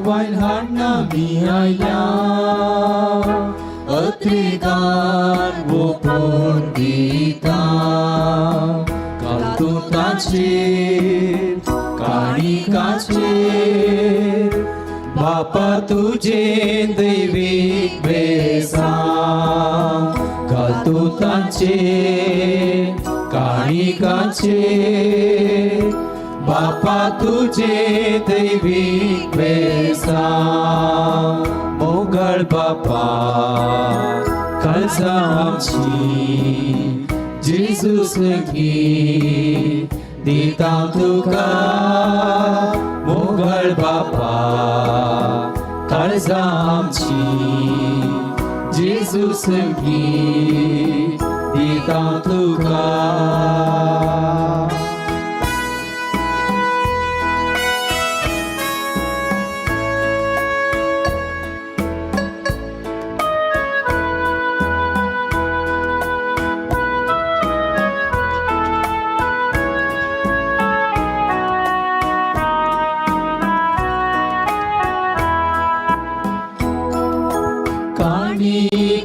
वायन हाडना मी आयल्या अत्रिगान ओपून दिता कालतुताचेर काणिकाचेर बापा तुजे दैवीक बेसां कालतुताचेर काणिकाचेर बापा तुजे दैवीक बेसां मोगळ बापा काळजां आमची जेजू संगी दिता तुका मोगळ बापा काळजां आमची जेजू संगी दिता तुका.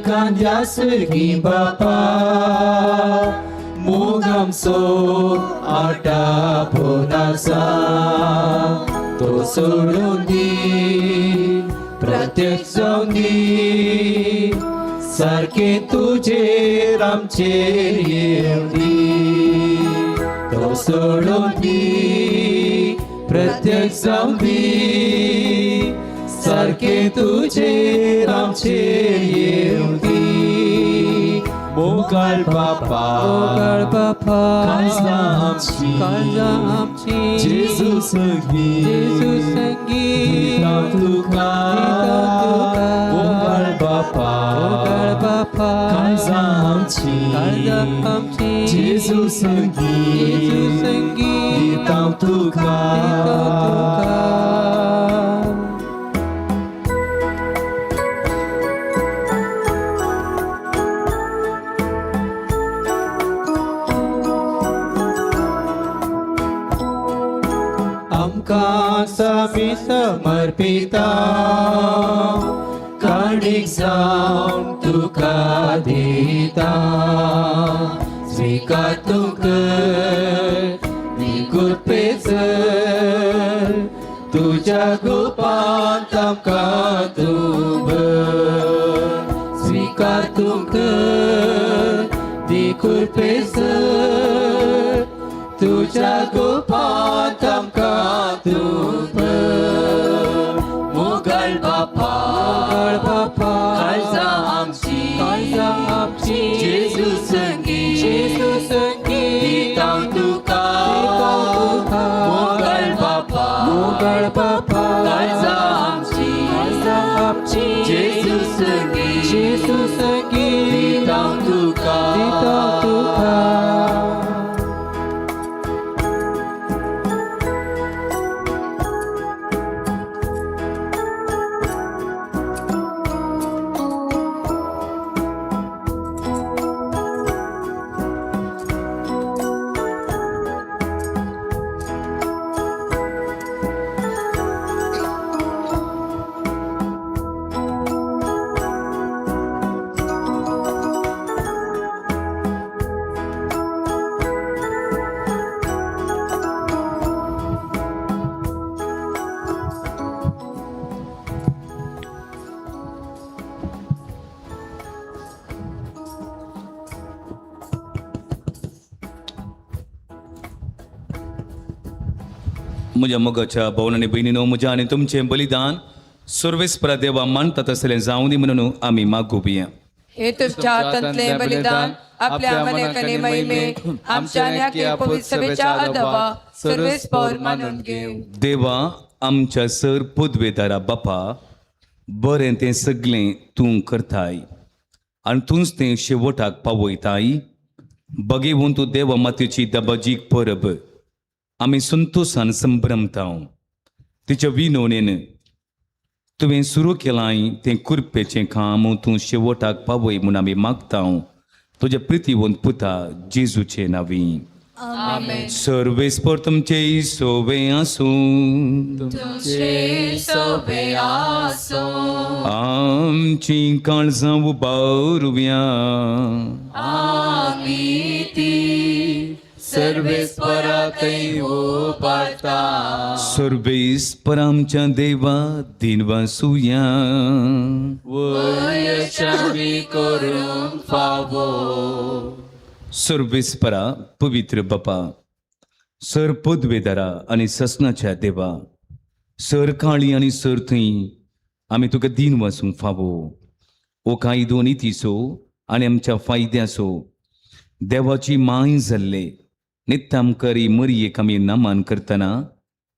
कांद्या सर्गी बापा मोग आमचो आटा पोनासा तो सोडून दी प्रत्यक्ष जावन दी सारकें तुजेर आमचेर येवं दी तो सोडून दी प्रत्यक्ष जावन दी सारकें तुजेर आमचेर येवं दी. मोगाळ बापा
मोगाळ बापा
काळजां आमची
काळजां आमची
जेजू संगी
जेजू संगी
दिता तुका
दिता तुका
मोगाळ बापा
मोगाळ बापा
काळजां आमची
काळजां आमची
जेजू संगी
जेजू संगी
दिता तुका
दिता तुका.
आमकां सामी समर्पिता काणीक जावन तुका दिता स्विकार तूं कर कृपेचर तुज्या गोपांत आमकां तूं भर स्विकार तूं कर दी कृपेचर तुज्या गोपांत आमकां तूं भर. मोगाळ बापा
मोगाळ बापा
काळजां आमची
काळजां आमची
जेजू संगी
जेजू संगी
दिता तुका
दिता तुका
मोगाळ बापा
मोगाळ बापा
काळजां आमची
काळजां आमची
जेजू संगी
जेजू संगी
दिता तुका
दिता तुका.
म्हज्या मोगाच्या भोवन आनी भयणीनो, म्हज्या आनी तुमचें बलिदान सर्वेस्परा देवा मानता तसलें जावं दी म्हणून आमी मागोवया.
हे तुमच्या हातांतलें बलिदान आपल्या मनाक आनी महिमे आमच्या आनी पवित्र सभेच्या आदावा सर्वेस्पर मानून घेवं.
देवा आमच्या सर पदवेदारा बापा, बरें तें सगळें तूं करताय आनी तूंच तें शेवटाक पावयताय. बगेवन तूं देवा मातयेची दबाजीक परब आमी संतोशान संभ्रमता. तिच्या विनवणेन तुवें सुरू केलां तें कुरपेचें काम तूं शेवटाक पावय म्हूण आमी मागता तुज्या प्रितीवंत पुता जेजूचे नांवी.
आमेन.
सर्वेस्पर तुमचे सोवे आसूं.
तुमचे सोबे आसूं.
आमची काळजां उबारुया.
आमी ती सर्वेस्परा थंय उबारता.
सर्वेस्पर आमच्या देवा दिनवासुया.
वयशामी करूंक फावो.
सर्वेस्परा पवित्र बापा, सर पदवेदारा आनी ससनाच्या देवा, सर काळी आनी सर थंय आमी तुका दीन वासूंक फावो. ओ कायदो नितीचो आनी आमच्या फायद्याचो देवाची माय जाल्ले नित्तामकरी मरयेक आमी नमन करतना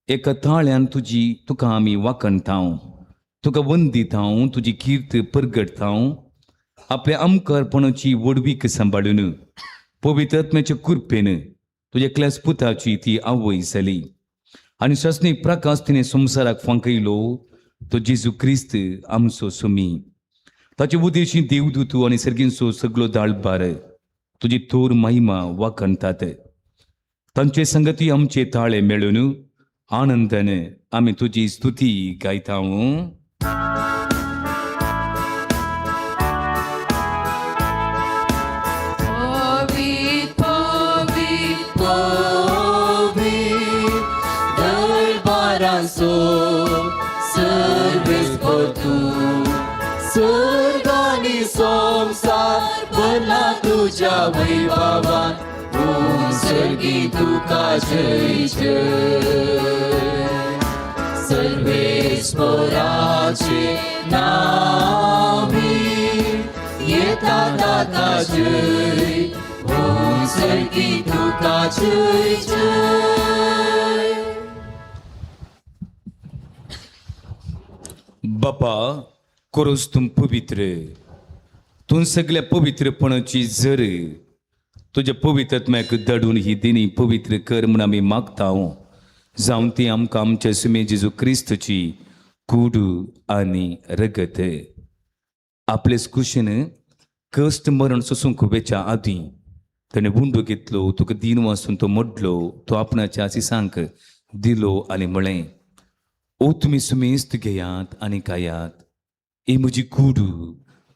एका ताळ्यान तुजी तुका आमी वाखणतांव, तुका वंदितांव, तुजी कीर्त परगटतांव. आपल्या आमकारपणाची व्हडवीक सांबाळून पवित्र आत्म्याच्या कृपेन तुज्या एकल्याच पुताची ती आवय जाली आनी सासणीक प्रकाश तिणें संवसाराक फांकयलो तो जेजू क्रिस्त आमचो सुमी. ताचे उदेशी देवदूत आनी सर्गींचो सगलो दाळबार तुजी थोर महिमा वाखणतात. तांचे संगती आमचे ताळे मेळून आनंदान आमी तुजी स्तुती गायता.
पवित्र पवित्र पवित्र दरबारांचो सर्वेस्पर तूं, सर्ग आनी संवसार भरला तुज्या वैभवान. ॐ सर्गी तुका जय जय. सर्वेस्पराचे नावी येता ताका जय. ॐ सर्गी तुका जय जय.
बापा, कोरोस तूं पवित्र, तूं सगल्या पवित्रपणाची जर तुज्या पवित्र आत्म्याक दडून ही दिनी पवित्र कर म्हूण आमी मागता. जावन ती आमकां आमच्या सुमे जेजू क्रिस्तची कूड आनी रगत. आपलेच कुशीन कश्ट मरण सोसूंक वेच्या आदीं ताणें उंडो घेतलो, तुका दीन वासून तो मोडलो, तो आपणाच्या आसिसांक दिलो आनी म्हळें, ओ तुमी सुमेस्त घेयात आनी खायात, ही म्हजी कूड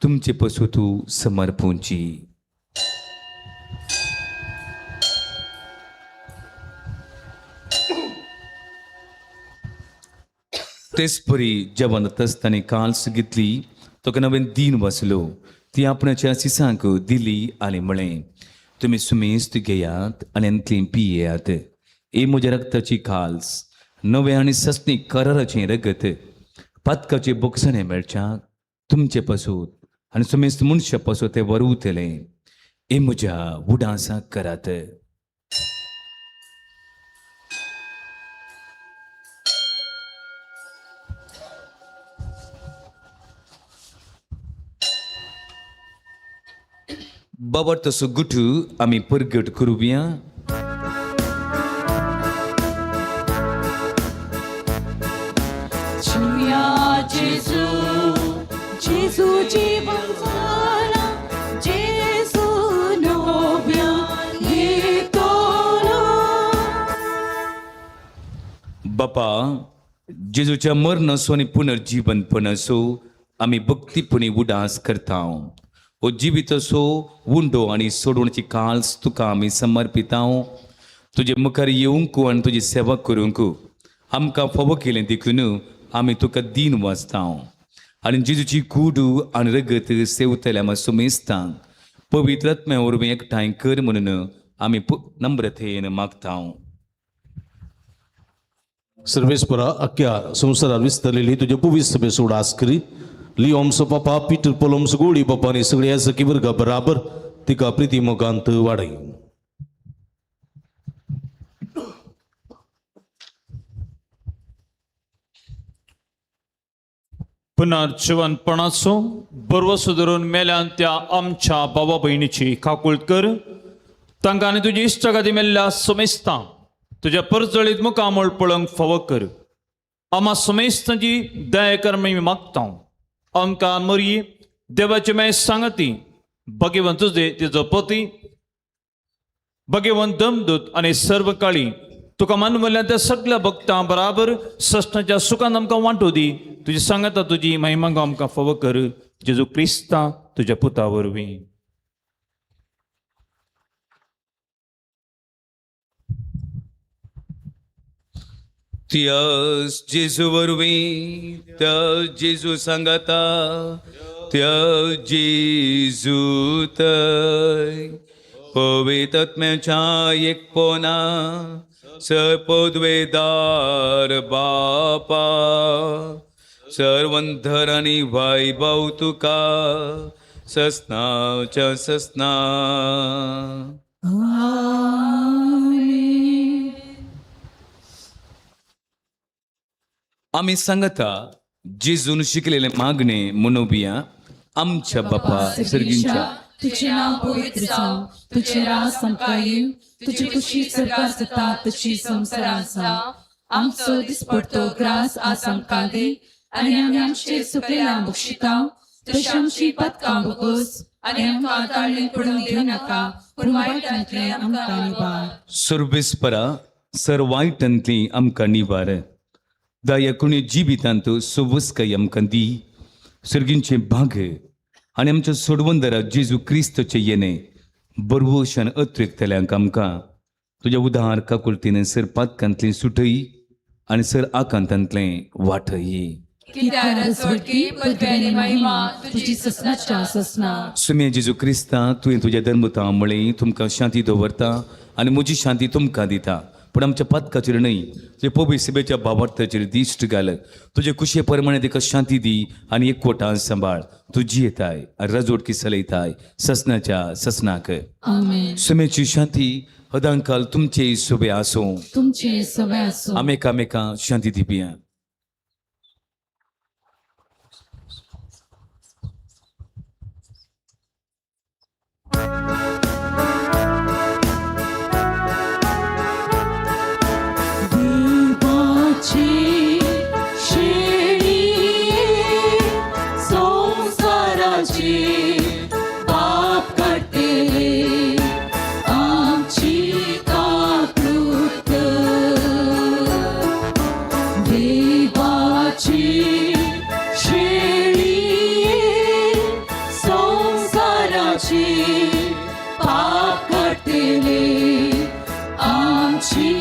तुमचे पसून समर्पूंची. तेच परी जेवण आसतना काल्स घेतली, तुका नवें दीन वाचलो, ती आपणाच्या आसिसांक दिली आनी म्हळें, तुमी सुमेस्त घेयात आनी हातूंतली पियेयात, ही म्हज्या रक्ताची काल्स, नवें आनी सस्नीक कराराचें रगत, पातकाचे बोगसणें मेळच्याक तुमचे पासून आनी सुमेस्त मनशा पासून तें वरवतलें. हे म्हज्या उडासाक करात. बाबा तसो गुटू आमी परगट करुया.
छुया जेजू,
जेजू जीवन जाला, जेजू नव्यान येतलो.
बापा, जेजूच्या मरणाचो आनी पुनर्जीवनपणाचो आमी भक्तीपणी उडास करता. हो जिवीत असो उंडो आनी सोडवण्याची काल्स तुका आमी समर्पिता. तुजे मुखार येवंक आनी तुजी सेवा करूंक आमकां फावो केलें देखून आमी तुका दीन वाचता. आनी जेजूची कूड आनी रगत सेवतल्या आमकां सुमेस्तांक पवित्र आत्म्या वरवीं एकठांय कर म्हणून आमी नम्रतेन मागता.
सर्वेस्परा अख्ख्या संवसारार विस्तरलेली तुज्या पुवीस सभेचो उडास करी. लियोमचो पापा पीटर पोलोमचो गोळी बापा आनी सगळ्या सखी वर्गा बराबर तिका प्रिती मोगांत वाडय.
पुनर्जिवनपणाचो बरवसो धरून मेल्यान त्या आमच्या बाबा भयणीची काकूळत कर. तांकां आनी तुजी इश्टागती मेल्ल्या समेस्तां तुज्या परजळीत मुखामळ पळोवंक फावो कर. आमा समेस्तांची दया कर आमी मागता. आमकां मरये देवाची मागीर सांगती भगवंत तुजे तिजो पती भगवंत दमदूत आनी सर्व काळी तुका मानवल्या त्या सगळ्या भक्तां बराबर सस्नाच्या सुखान आमकां वांटू दी. तुजी सांगता तुजी महिमा आमकां फावो कर. जेजू क्रिस्ता तुज्या पुता वरवीं.
त्यास जेजू वरवीं, त्या जेजू सांगाता, त्या जेजू तय पवित्रत्म्याच्या एकपणा सपदवेदार बापा सर्वंधर आनी वैभव तुका ससनाच्या ससना. आमी सांगता जेजून शिकलेले मागणे मनोबिया. आमच्या बापा सर्गींच्या,
तुझे नाव पवित्र जावं, तुझे राज आमकां येवं, तुजी खुशी स्वर्गार जाता तशी संवसारांत जावं. आमचो दिसपडतो ग्रास आज आमकां दी आनी आमी आमचे सुकलेल्या बक्षिता तशी आमची पदकां बोगोस आनी आमकां ताळ्ळें पडूंक दिवं नाका, पूण वायटांतलें आमकां निवार.
सर्वेस्परा सर वायटांतली आमकां निवार. दया कोणी जिवितांत सोबसकाय आमकां दी. सर्गींचे भाग आनी आमच्या सोडवंदरा जेजू क्रिस्तचे येणे बरवशान अत्रेकतल्यांक आमकां तुज्या उदार काकुळतीन सर पातकांतलें सुटय आनी सर आकांतांतलें वाटय. सुम्या जेजू क्रिस्ता तुवें तुज्या धर्मता म्हळें तुमकां शांती दवरता आनी म्हजी शांती तुमकां दिता. पूण आमच्या पातकाचेर न्हय तुजे पवित्र सभेच्या भावार्थाचेर दिश्ट घाल. तुजे खुशये प्रमाणे तिका शांती दी आनी एकवटान सांबाळ. तूं जियेताय आनी रजवटकी चलयताय ससनाच्या ससनाक. सुमेची शांती हदांकाल तुमचे सोबे आसूं.
तुमचे सोबे आसूं.
आमी एकामेकां शांती दिवया.
देवाची शेळी संसाराची पाप काडटले आमची काकूत. देवाची शेळी संसाराची पाप काडटले आमची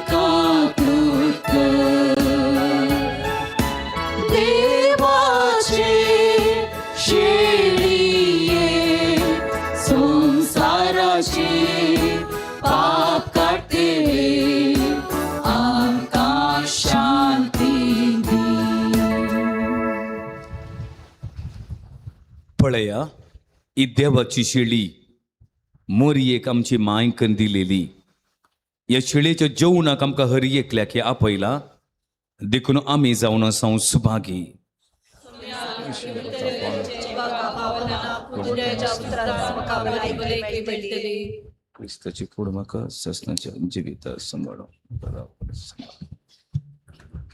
काकूत. देवाचे शेळये संसाराचे पाप काडटले आमकां शांती दी.
पळया ही देवाची शेळी मोरयेक आमची मांयकन दिलेली. ह्या शेळयेच्या जेवणाक आमकां हर एकल्याक हें आपयला देखून आमी जावन आसा सुभागी. क्रिस्ताची कूड म्हाका ससनाच्या जिविता सांबाळो.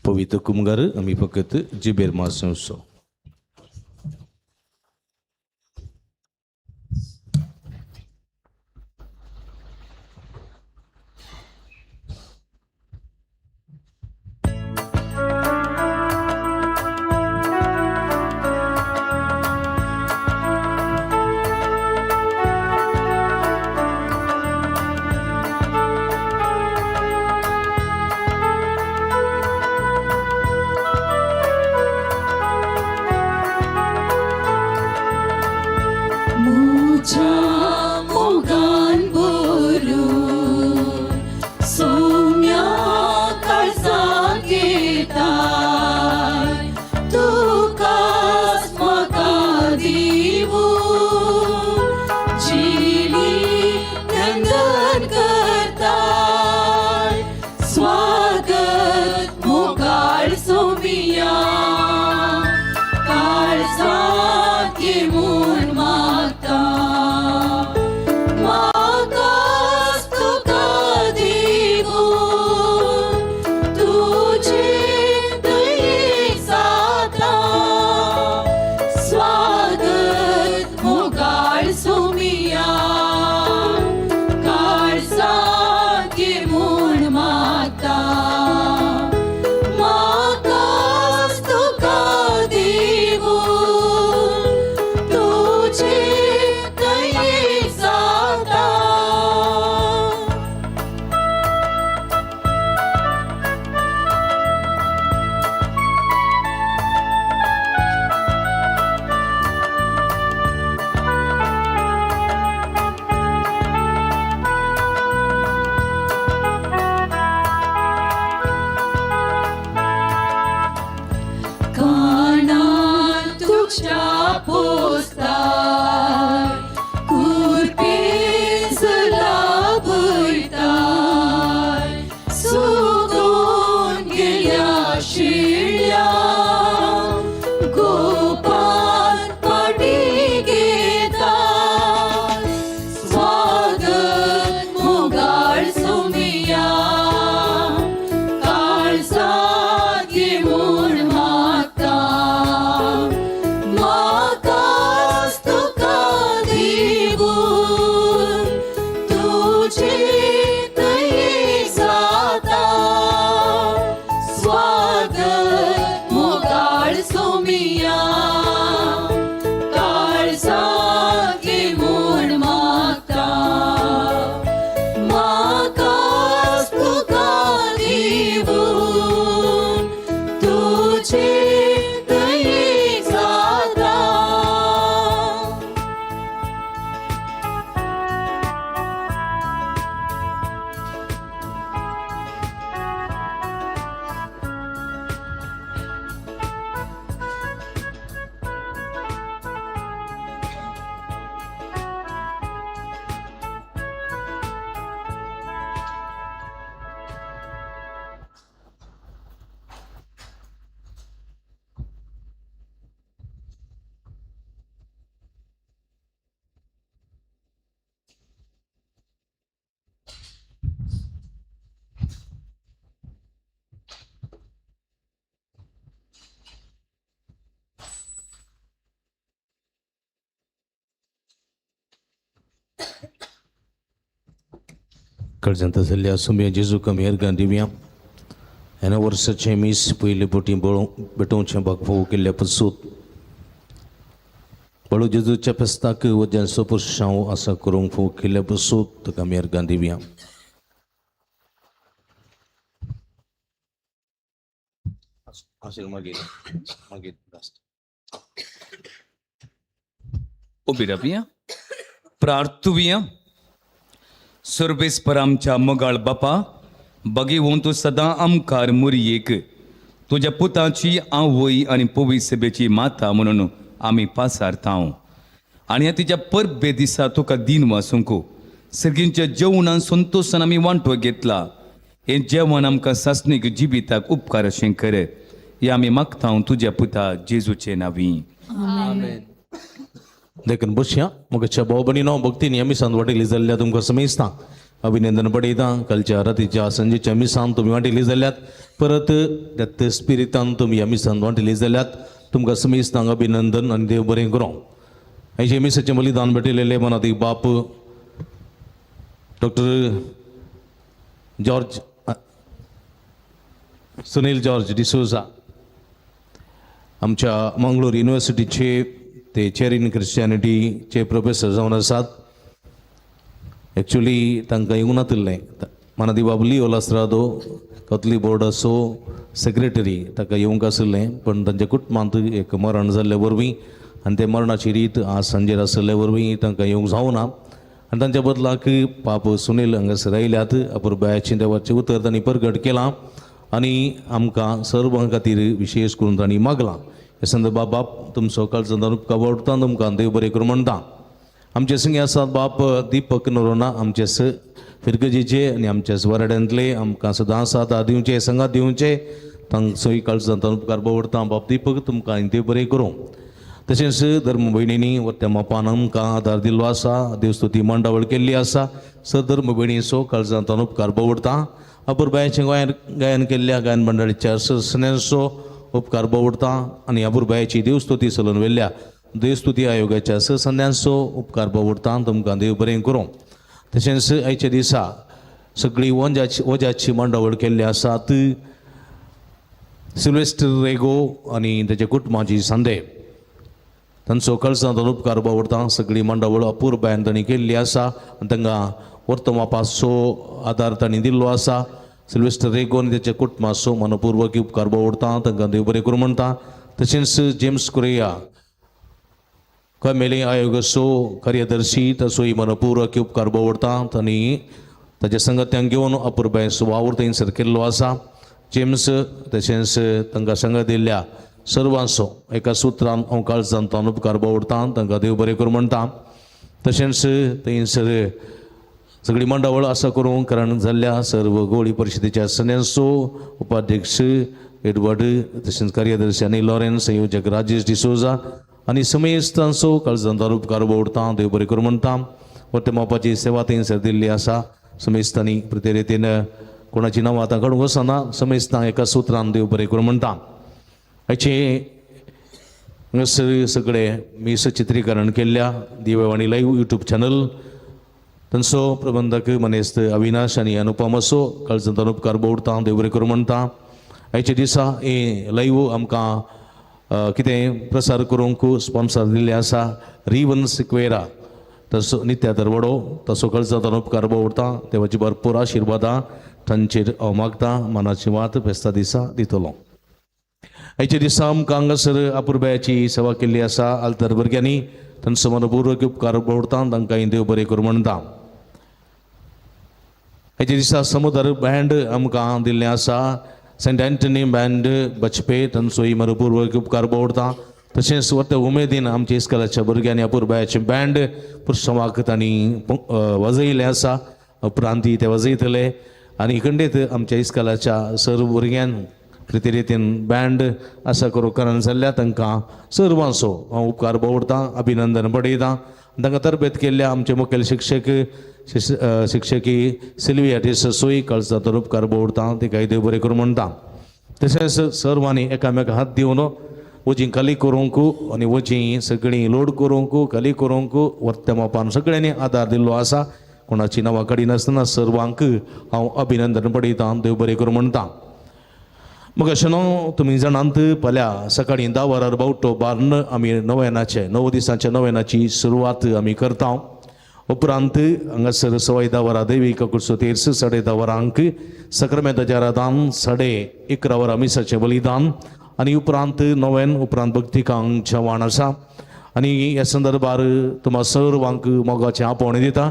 पवित्र कुमगार आमी फकत जिबेर मासो.
Thank you.
कडजंत जाल्ल्या सुम्या जेजूक आमी अर्गां दिवया. ह्या वर्साचें मीस पयले बोटी भेटोवचें बागफो केल्ल्या पसूत बळू जेजूच्या फेस्ताक वज्यांचो पुरशांव आसा करूंक फोव केल्ल्या पसूत ताका आमी अर्गां दिवया. मागीर मागीर
उबी रावया, प्रार्थुया. सर्वेस्पर आमच्या मोगाळ बापा, बगेवन तूं सदां आमकार मुरयेक तुज्या पुताची आवय आनी पवी सेबेची माता म्हणून आमी पासारतांव आनी ह्या तिच्या परबे दिसा तुका दीन वासूंक सर्गींच्या जेवणान संतोशान आमी वांटो घेतला. हें जेवण आमकां सासणीक जिविताक उपकार अशें कर हें आमी मागता तुज्या पुता जेजूचे नांवी.
देखून बसया. म्हज्या भाव भयणीनो, भक्तीन ह्या मिसान वांटेली जाल्ल्या तुमकां समेस्तां अभिनंदन पडयता. कालच्या रातीच्या संजेच्या मिसान तुमी वांटेली जाल्यात, परत दत्त स्पिरितान तुमी ह्या मिसान वांटेली जाल्यात, तुमकां समेस्तांक अभिनंदन आनी देव बरें करूं. आयचे मिसाचें बलिदान भेटयलेले मनातीक बाप doctor George Sunil George D'Souza, आमच्या मंगळूर युनिवर्सिटीचे ते चेअर इन क्रिश्चियनिटीचे प्रोफेसर जावन आसात. एक्चुली तांकां येवंक नातिल्लें. मानादी बाब लियो लास्रादो कथली बोर्डाचो सेक्रेटरी ताका येवंक आशिल्लें, पण तांच्या कुटुंबांत एक मरण जाल्ले वरवीं आनी ते मरणाची रीत आज सांजेर आशिल्ले वरवीं तांकां येवंक जावना आनी तांच्या बदलाक पाप सुनील हांगासर आयल्यात. अपुरबायाचें देवाचें उतर तांणी परगट केलां आनी आमकां सर्वां खातीर विशेश करून तांणी मागलां. हे संदर्भात बाप तुमचो काळजांत उपकार वडटा, तुमकां देव बरें करूं म्हणटा. आमचे संगी आसात बाप दीपक नोरोना, आमचे फिरगजीचे आनी आमच्या वराड्यांतले आमकां सदां साथ दिवचे, संगात दिवचे, तांचोय काळजांत उपकार बवडटा. बाप दीपक तुमकां देव बरें करूं. तशेंच धर्म भयणींनी वत्या मापान आमकां आदार दिल्लो आसा, देवस्तुती मांडावळ केल्ली आसा. सर धर्म भयणीचो काळजांत उपकार बवडटा. अपुरबायाचें गोंयान गायन केल्ल्या गायन मंडळीच्या सदस्यांचो उपकार बवडटा आनी अपुरबायाची देवस्तुती चलून व्हेल्ल्या देवस्तुती आयोगाच्या सदस्यांचो उपकार बवडटा. तुमकां देव बरें करूं. तशेंच आयच्या दिसा सगळी वजाची मांडावळ केल्ली आसात. सिल्वेस्टर रेगो आनी ताच्या कुटुंबाची सांदे तांचो कळसांत उपकार बावडटा. सगळी मांडावळ अपुरबायान तांणी केल्ली आसा आनी तांकां वर्तमापाचो आदार तांणी दिल्लो आसा. सिल्वेस्टर रेगो आनी ताच्या कुटुंबाचो मनपूर्वक उपकार बावडटा. तांकां देव बरें करूं म्हणटा. तशेंच जेम्स कुरेया कमेली आयोगाचो कार्यदर्शी ताचोय मनपूर्वक उपकार बावडटा. तांणी ताच्या संगत्यांक घेवन अपुरबायेचो वावर थंयसर केल्लो आसा. जेम्स तशेंच तांकां संगत दिल्ल्या सर्वांचो एका सुत्रान हांव काळजांत उपकार बावडटा. तांकां देव बरें करूं म्हणटा. तशेंच थंयसर सगळी मांडावळ आसा करूंक कारण जाल्ल्या सर्व गोळी परिशदेच्या सदस्यांचो उपाध्यक्ष एडवर्ड तशेंच कार्यदर्शी आनी लॉरेन्स, संयोजक राजेश डिसोजा आनी समेस्तांचो काळजांत उपकार बावडटा. देव बरें करूं म्हणटा. वर्ते मापाची सेवा थंयसर दिल्ली आसा. समेस्तांनी प्रत्येक रितीन कोणाची नांवां आतां काडूंक वचना, समेस्तांक एका सुत्रान देव बरें करूं म्हणटा. हाचे हांगासर सगळे मीस चित्रीकरण केल्ल्या दिवेवाणी लायव्ह युट्यूब चॅनल तांचो प्रबंधक मनेस्त अविनाश आनी अनुपम असो काळजांत उपकार बावडटा. देव बरें करूं म्हणटा. आयच्या दिसा हे लायव्ह आमकां कितें प्रसार करूंक स्पॉन्सर दिल्लें आसा रिवन सिक्वेरा तसो नित्या दरवडो तसो काळजांत उपकार बावडटा. देवाची भरपूर आशिर्वादां तांचेर हांव मागता. मनाची वात फेस्ता दिसा दितलो. आयच्या दिसा आमकां हांगासर अपुरबायाची सेवा केल्ली आसा आल्तर भुरग्यांनी, तांचो मनपूर्वक उपकार बावडटा. तांकां देव बरें करूं म्हणटा. आयच्या दिसा समुद्र बँड आमकां दिल्लें आसा. सेंट एंटनी बँड बचपे तांचोय मनपूर्वक उपकार बावडटा. तशेंच वत उमेदीन आमच्या इस्कलाच्या भुरग्यांनी अपुरबायाचें बँड पुरसमाक तांणी वाजयलें आसा. उपरांत ते वाजयतले आनी खंडीत आमच्या इस्कलाच्या सर्व भुरग्यान प्रिती रितीन बँड आसा करूं कारण जाल्ल्या तांकां सर्वांचो हांव उपकार बावडटा, अभिनंदन बडयता. तांकां तरबेत केल्ल्या आमचे मुखेल शिक्षक शिक्षकी सिल्विया डिसोय काळजाचो उपकार बावडटा. तिकाय देव बरें करूं म्हणटा. तशेंच सर्वांनी एकामेका हात दिवन वजीं खाली करूंक आनी वजीं सगळीं लोड करूंक खाली करूंक वर्ते मापान सगळ्यांनी आदार दिल्लो आसा. कोणाची नांवां काडिनासतना सर्वांक हांव अभिनंदन पडयतां, देव बरें करूं म्हणटा. मग अशें न्हू तुमी जाणांत फाल्यां सकाळीं 10 वरार बावटो बारून आमी नवेनाचे 9 दिसांच्या नवेनाची सुरवात आमी करता. उपरांत हांगासर 10:15 वरां देवी काकुळचो तेर्स, 10:30 वरांक सक्रमेंताचें आराधन, 11:30 वरां मिसाचें बलिदान आनी उपरांत नवेन, उपरांत भक्तिकांक जेवण आसा. आनी ह्या संदर्भार तुमा सर्वांक मोगाचें आपोवणें दिता.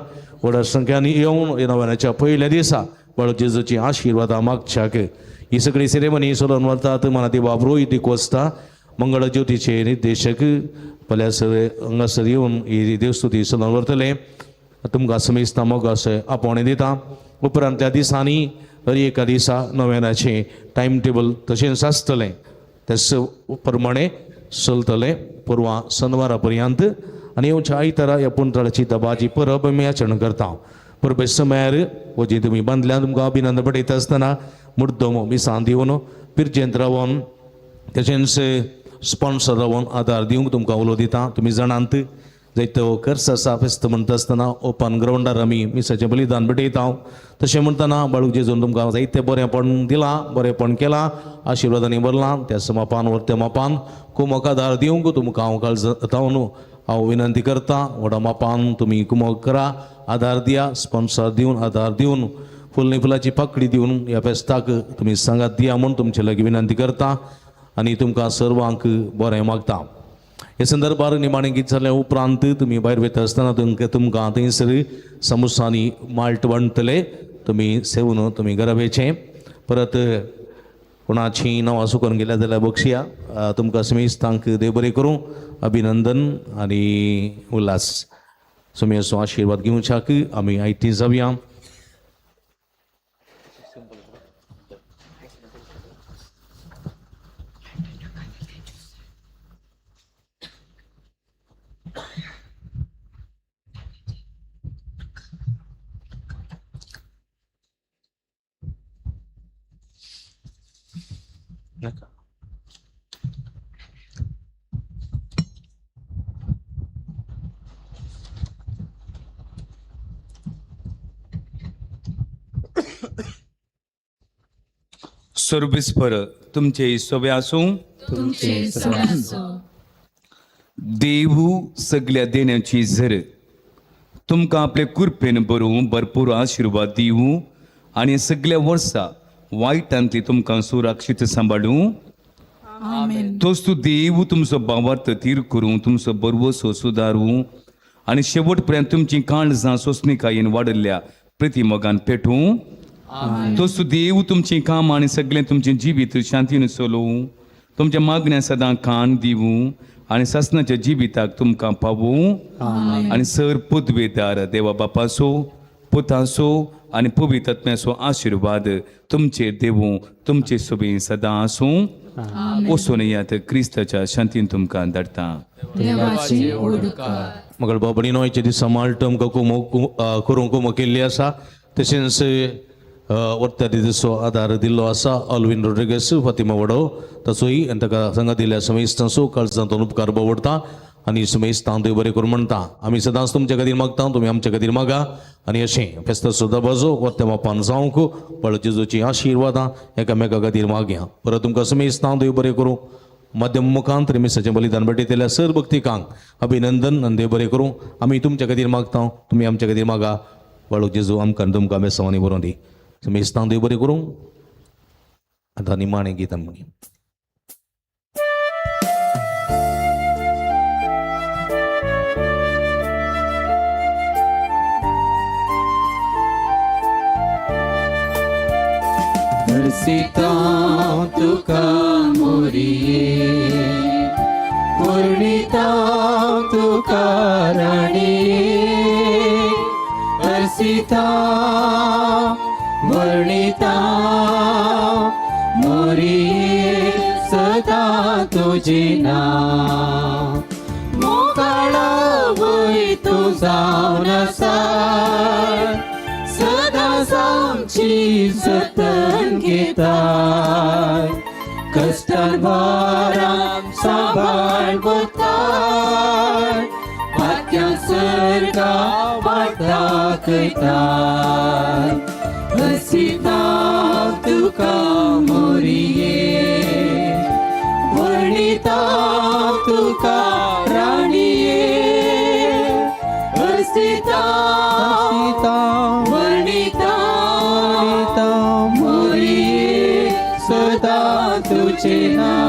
व्हडा संख्यान येवन ह्या नवेनाच्या पयल्या दिसा बाळ जेजूची आशिर्वादां मागच्याक. ही सगळी सेरेमनी चलोवन वतात मनाती बाबरो दिकोस्ता मंगळ ज्योतीचे निर्देशक फाल्यां सर हांगासर येवन ही देवस्तुती चलोवन व्हरतले. तुमकां समेस्तां मोगाचें आपोवणें दिता. उपरांतल्या दिसांनी हर एका दिसा नवेनाचें टायम टेबल तशेंच आसतलें, तेच प्रमाणे चलतलें परवां शनवारा पर्यंत. आनी येवच्या आयतारा ह्या पुंतळाची दबाजी परब आमी आचरण करता. परबे समयार वजी तुमी बांदल्यान तुमकां अभिनंदन पडयता आसतना मुद्दम मिसां दिवन पिरजेंत रावन तशेंच स्पॉन्सर रावन आदार दिवंक तुमकां उलो दिता. तुमी जाणांत जायतो खर्च आसा फेस्त म्हणटा आसतना ओपन ग्रावंडार आमी मिसाचें बलिदान भेटयता. तशें म्हणटना बाळूक जेजून तुमकां जायतें बरेंपण दिलां, बरेंपण केलां, आशिर्वादांनी भरलां. त्या मापान व्हरत्या मापान कुमक आदार दिवंक तुमकां हांव काळजांत हांव विनंती करता. व्हडा मापान तुमी कुमक करा, आदार दिया, स्पॉन्सर दिवन आदार दिवन फुलनी फुलाची पाकळी दिवन ह्या फेस्ताक तुमी सांगात दिया म्हूण तुमचे लागीं विनंती करता आनी तुमकां सर्वांक बरें मागता. हे संदर्भार निमाणें गीत जाल्या उपरांत तुमी भायर वयता आसतना तुमकां थंयसर समोसांनी माल्ट वांटतले, तुमी सेवन तुमी घरा वयचें. परत कोणाची नांवां चुकोन गेल्या जाल्यार बक्षया. तुमकां समेस्तांक देव बरें करूं, अभिनंदन आनी उल्हास. सुमेसो आशिर्वाद घेवच्याक आमी आयती जावया.
सर्वेस्पर तुमचे सोबे आसूं.
तुमचे सोबे आसूं.
देवू सगल्या देण्याची झर तुमकां आपले कृपेन बरोवं भरपूर आशिर्वाद दिवं आनी सगल्या वर्सा वायटांतली तुमकां सुरक्षीत सांबाळूं. तोच तूं देव तुमचो भावार्थ थीर करूं, तुमचो बरवसो सुदारूं आनी शेवट पर्यंत तुमचीं काळजां सोंसणीकायेन वाडिल्ल्या प्रतिमोगान पेटूं. तोच तूं देव तुमचीं कामां आनी सगळें तुमचें जिवीत शांतीन चलोवं, तुमच्या मागण्या सदां कान दिवं आनी सासणाच्या जिविताक तुमकां पावूं. आनी सर पदवेदार देवा बापाचो, पुताचो आनी पवित्र आत्म्याचो आशिर्वाद तुमचेर देवूं, तुमचे सोबी सदां आसूं. वचून येयात, क्रिस्ताच्या शांतीन तुमकां धाडटा.
मगळ बाबणी न्हयचे दिसा माल्ट आमकां कुमो करूंक कुमो केल्ली आसा. तशेंच वर्त्या दिसो आदार दिल्लो आसा ऑल्विन रोड्रिगस, फातिमा वडो ताचोय आनी ताका सांगा दिल्ल्या समेस्तांचो काळजांतून उपकार बावडटा आनी समेस्तां देव बरें करूं म्हणटा. आमी सदांच तुमच्या खातीर मागता, तुमी आमच्या खातीर मागा आनी अशें फेस्ताचो दबाजो वर्त्या मापान जावंक बाळ जेजूची आशिर्वादां एकामेका खातीर मागया. परत तुमकां समेस्तां देव बरें करूं. माध्यम मुखांत मिसाचें बलिदान भेटयतल्या सर भक्तिकांक अभिनंदन आनी देव बरें करूं. आमी तुमच्या खातीर मागता, तुमी आमच्या खातीर मागा. बाळू जेजू आमकां तुमकां बेसांवांनी बरोवन दी. समेस्तां देव बरें करूं. आतां निमाणें गीत आमी
दर्शिता तुका मोरये, वर्णिता तुका राणये, दर्शिता वर्णिता मोरये सदा तुझे नाव. मोकाळा वय तूं जावन आसा, सदां आमची जतन घेताय, कश्टान भारान सांबाळ वताय, पात्यां सर सर्गा वाट दाखयताय. हसिता तुका मोरये, वर्णिता तुका राणये, हसिता वर्णिता मोरये, सदा तुझे नाव.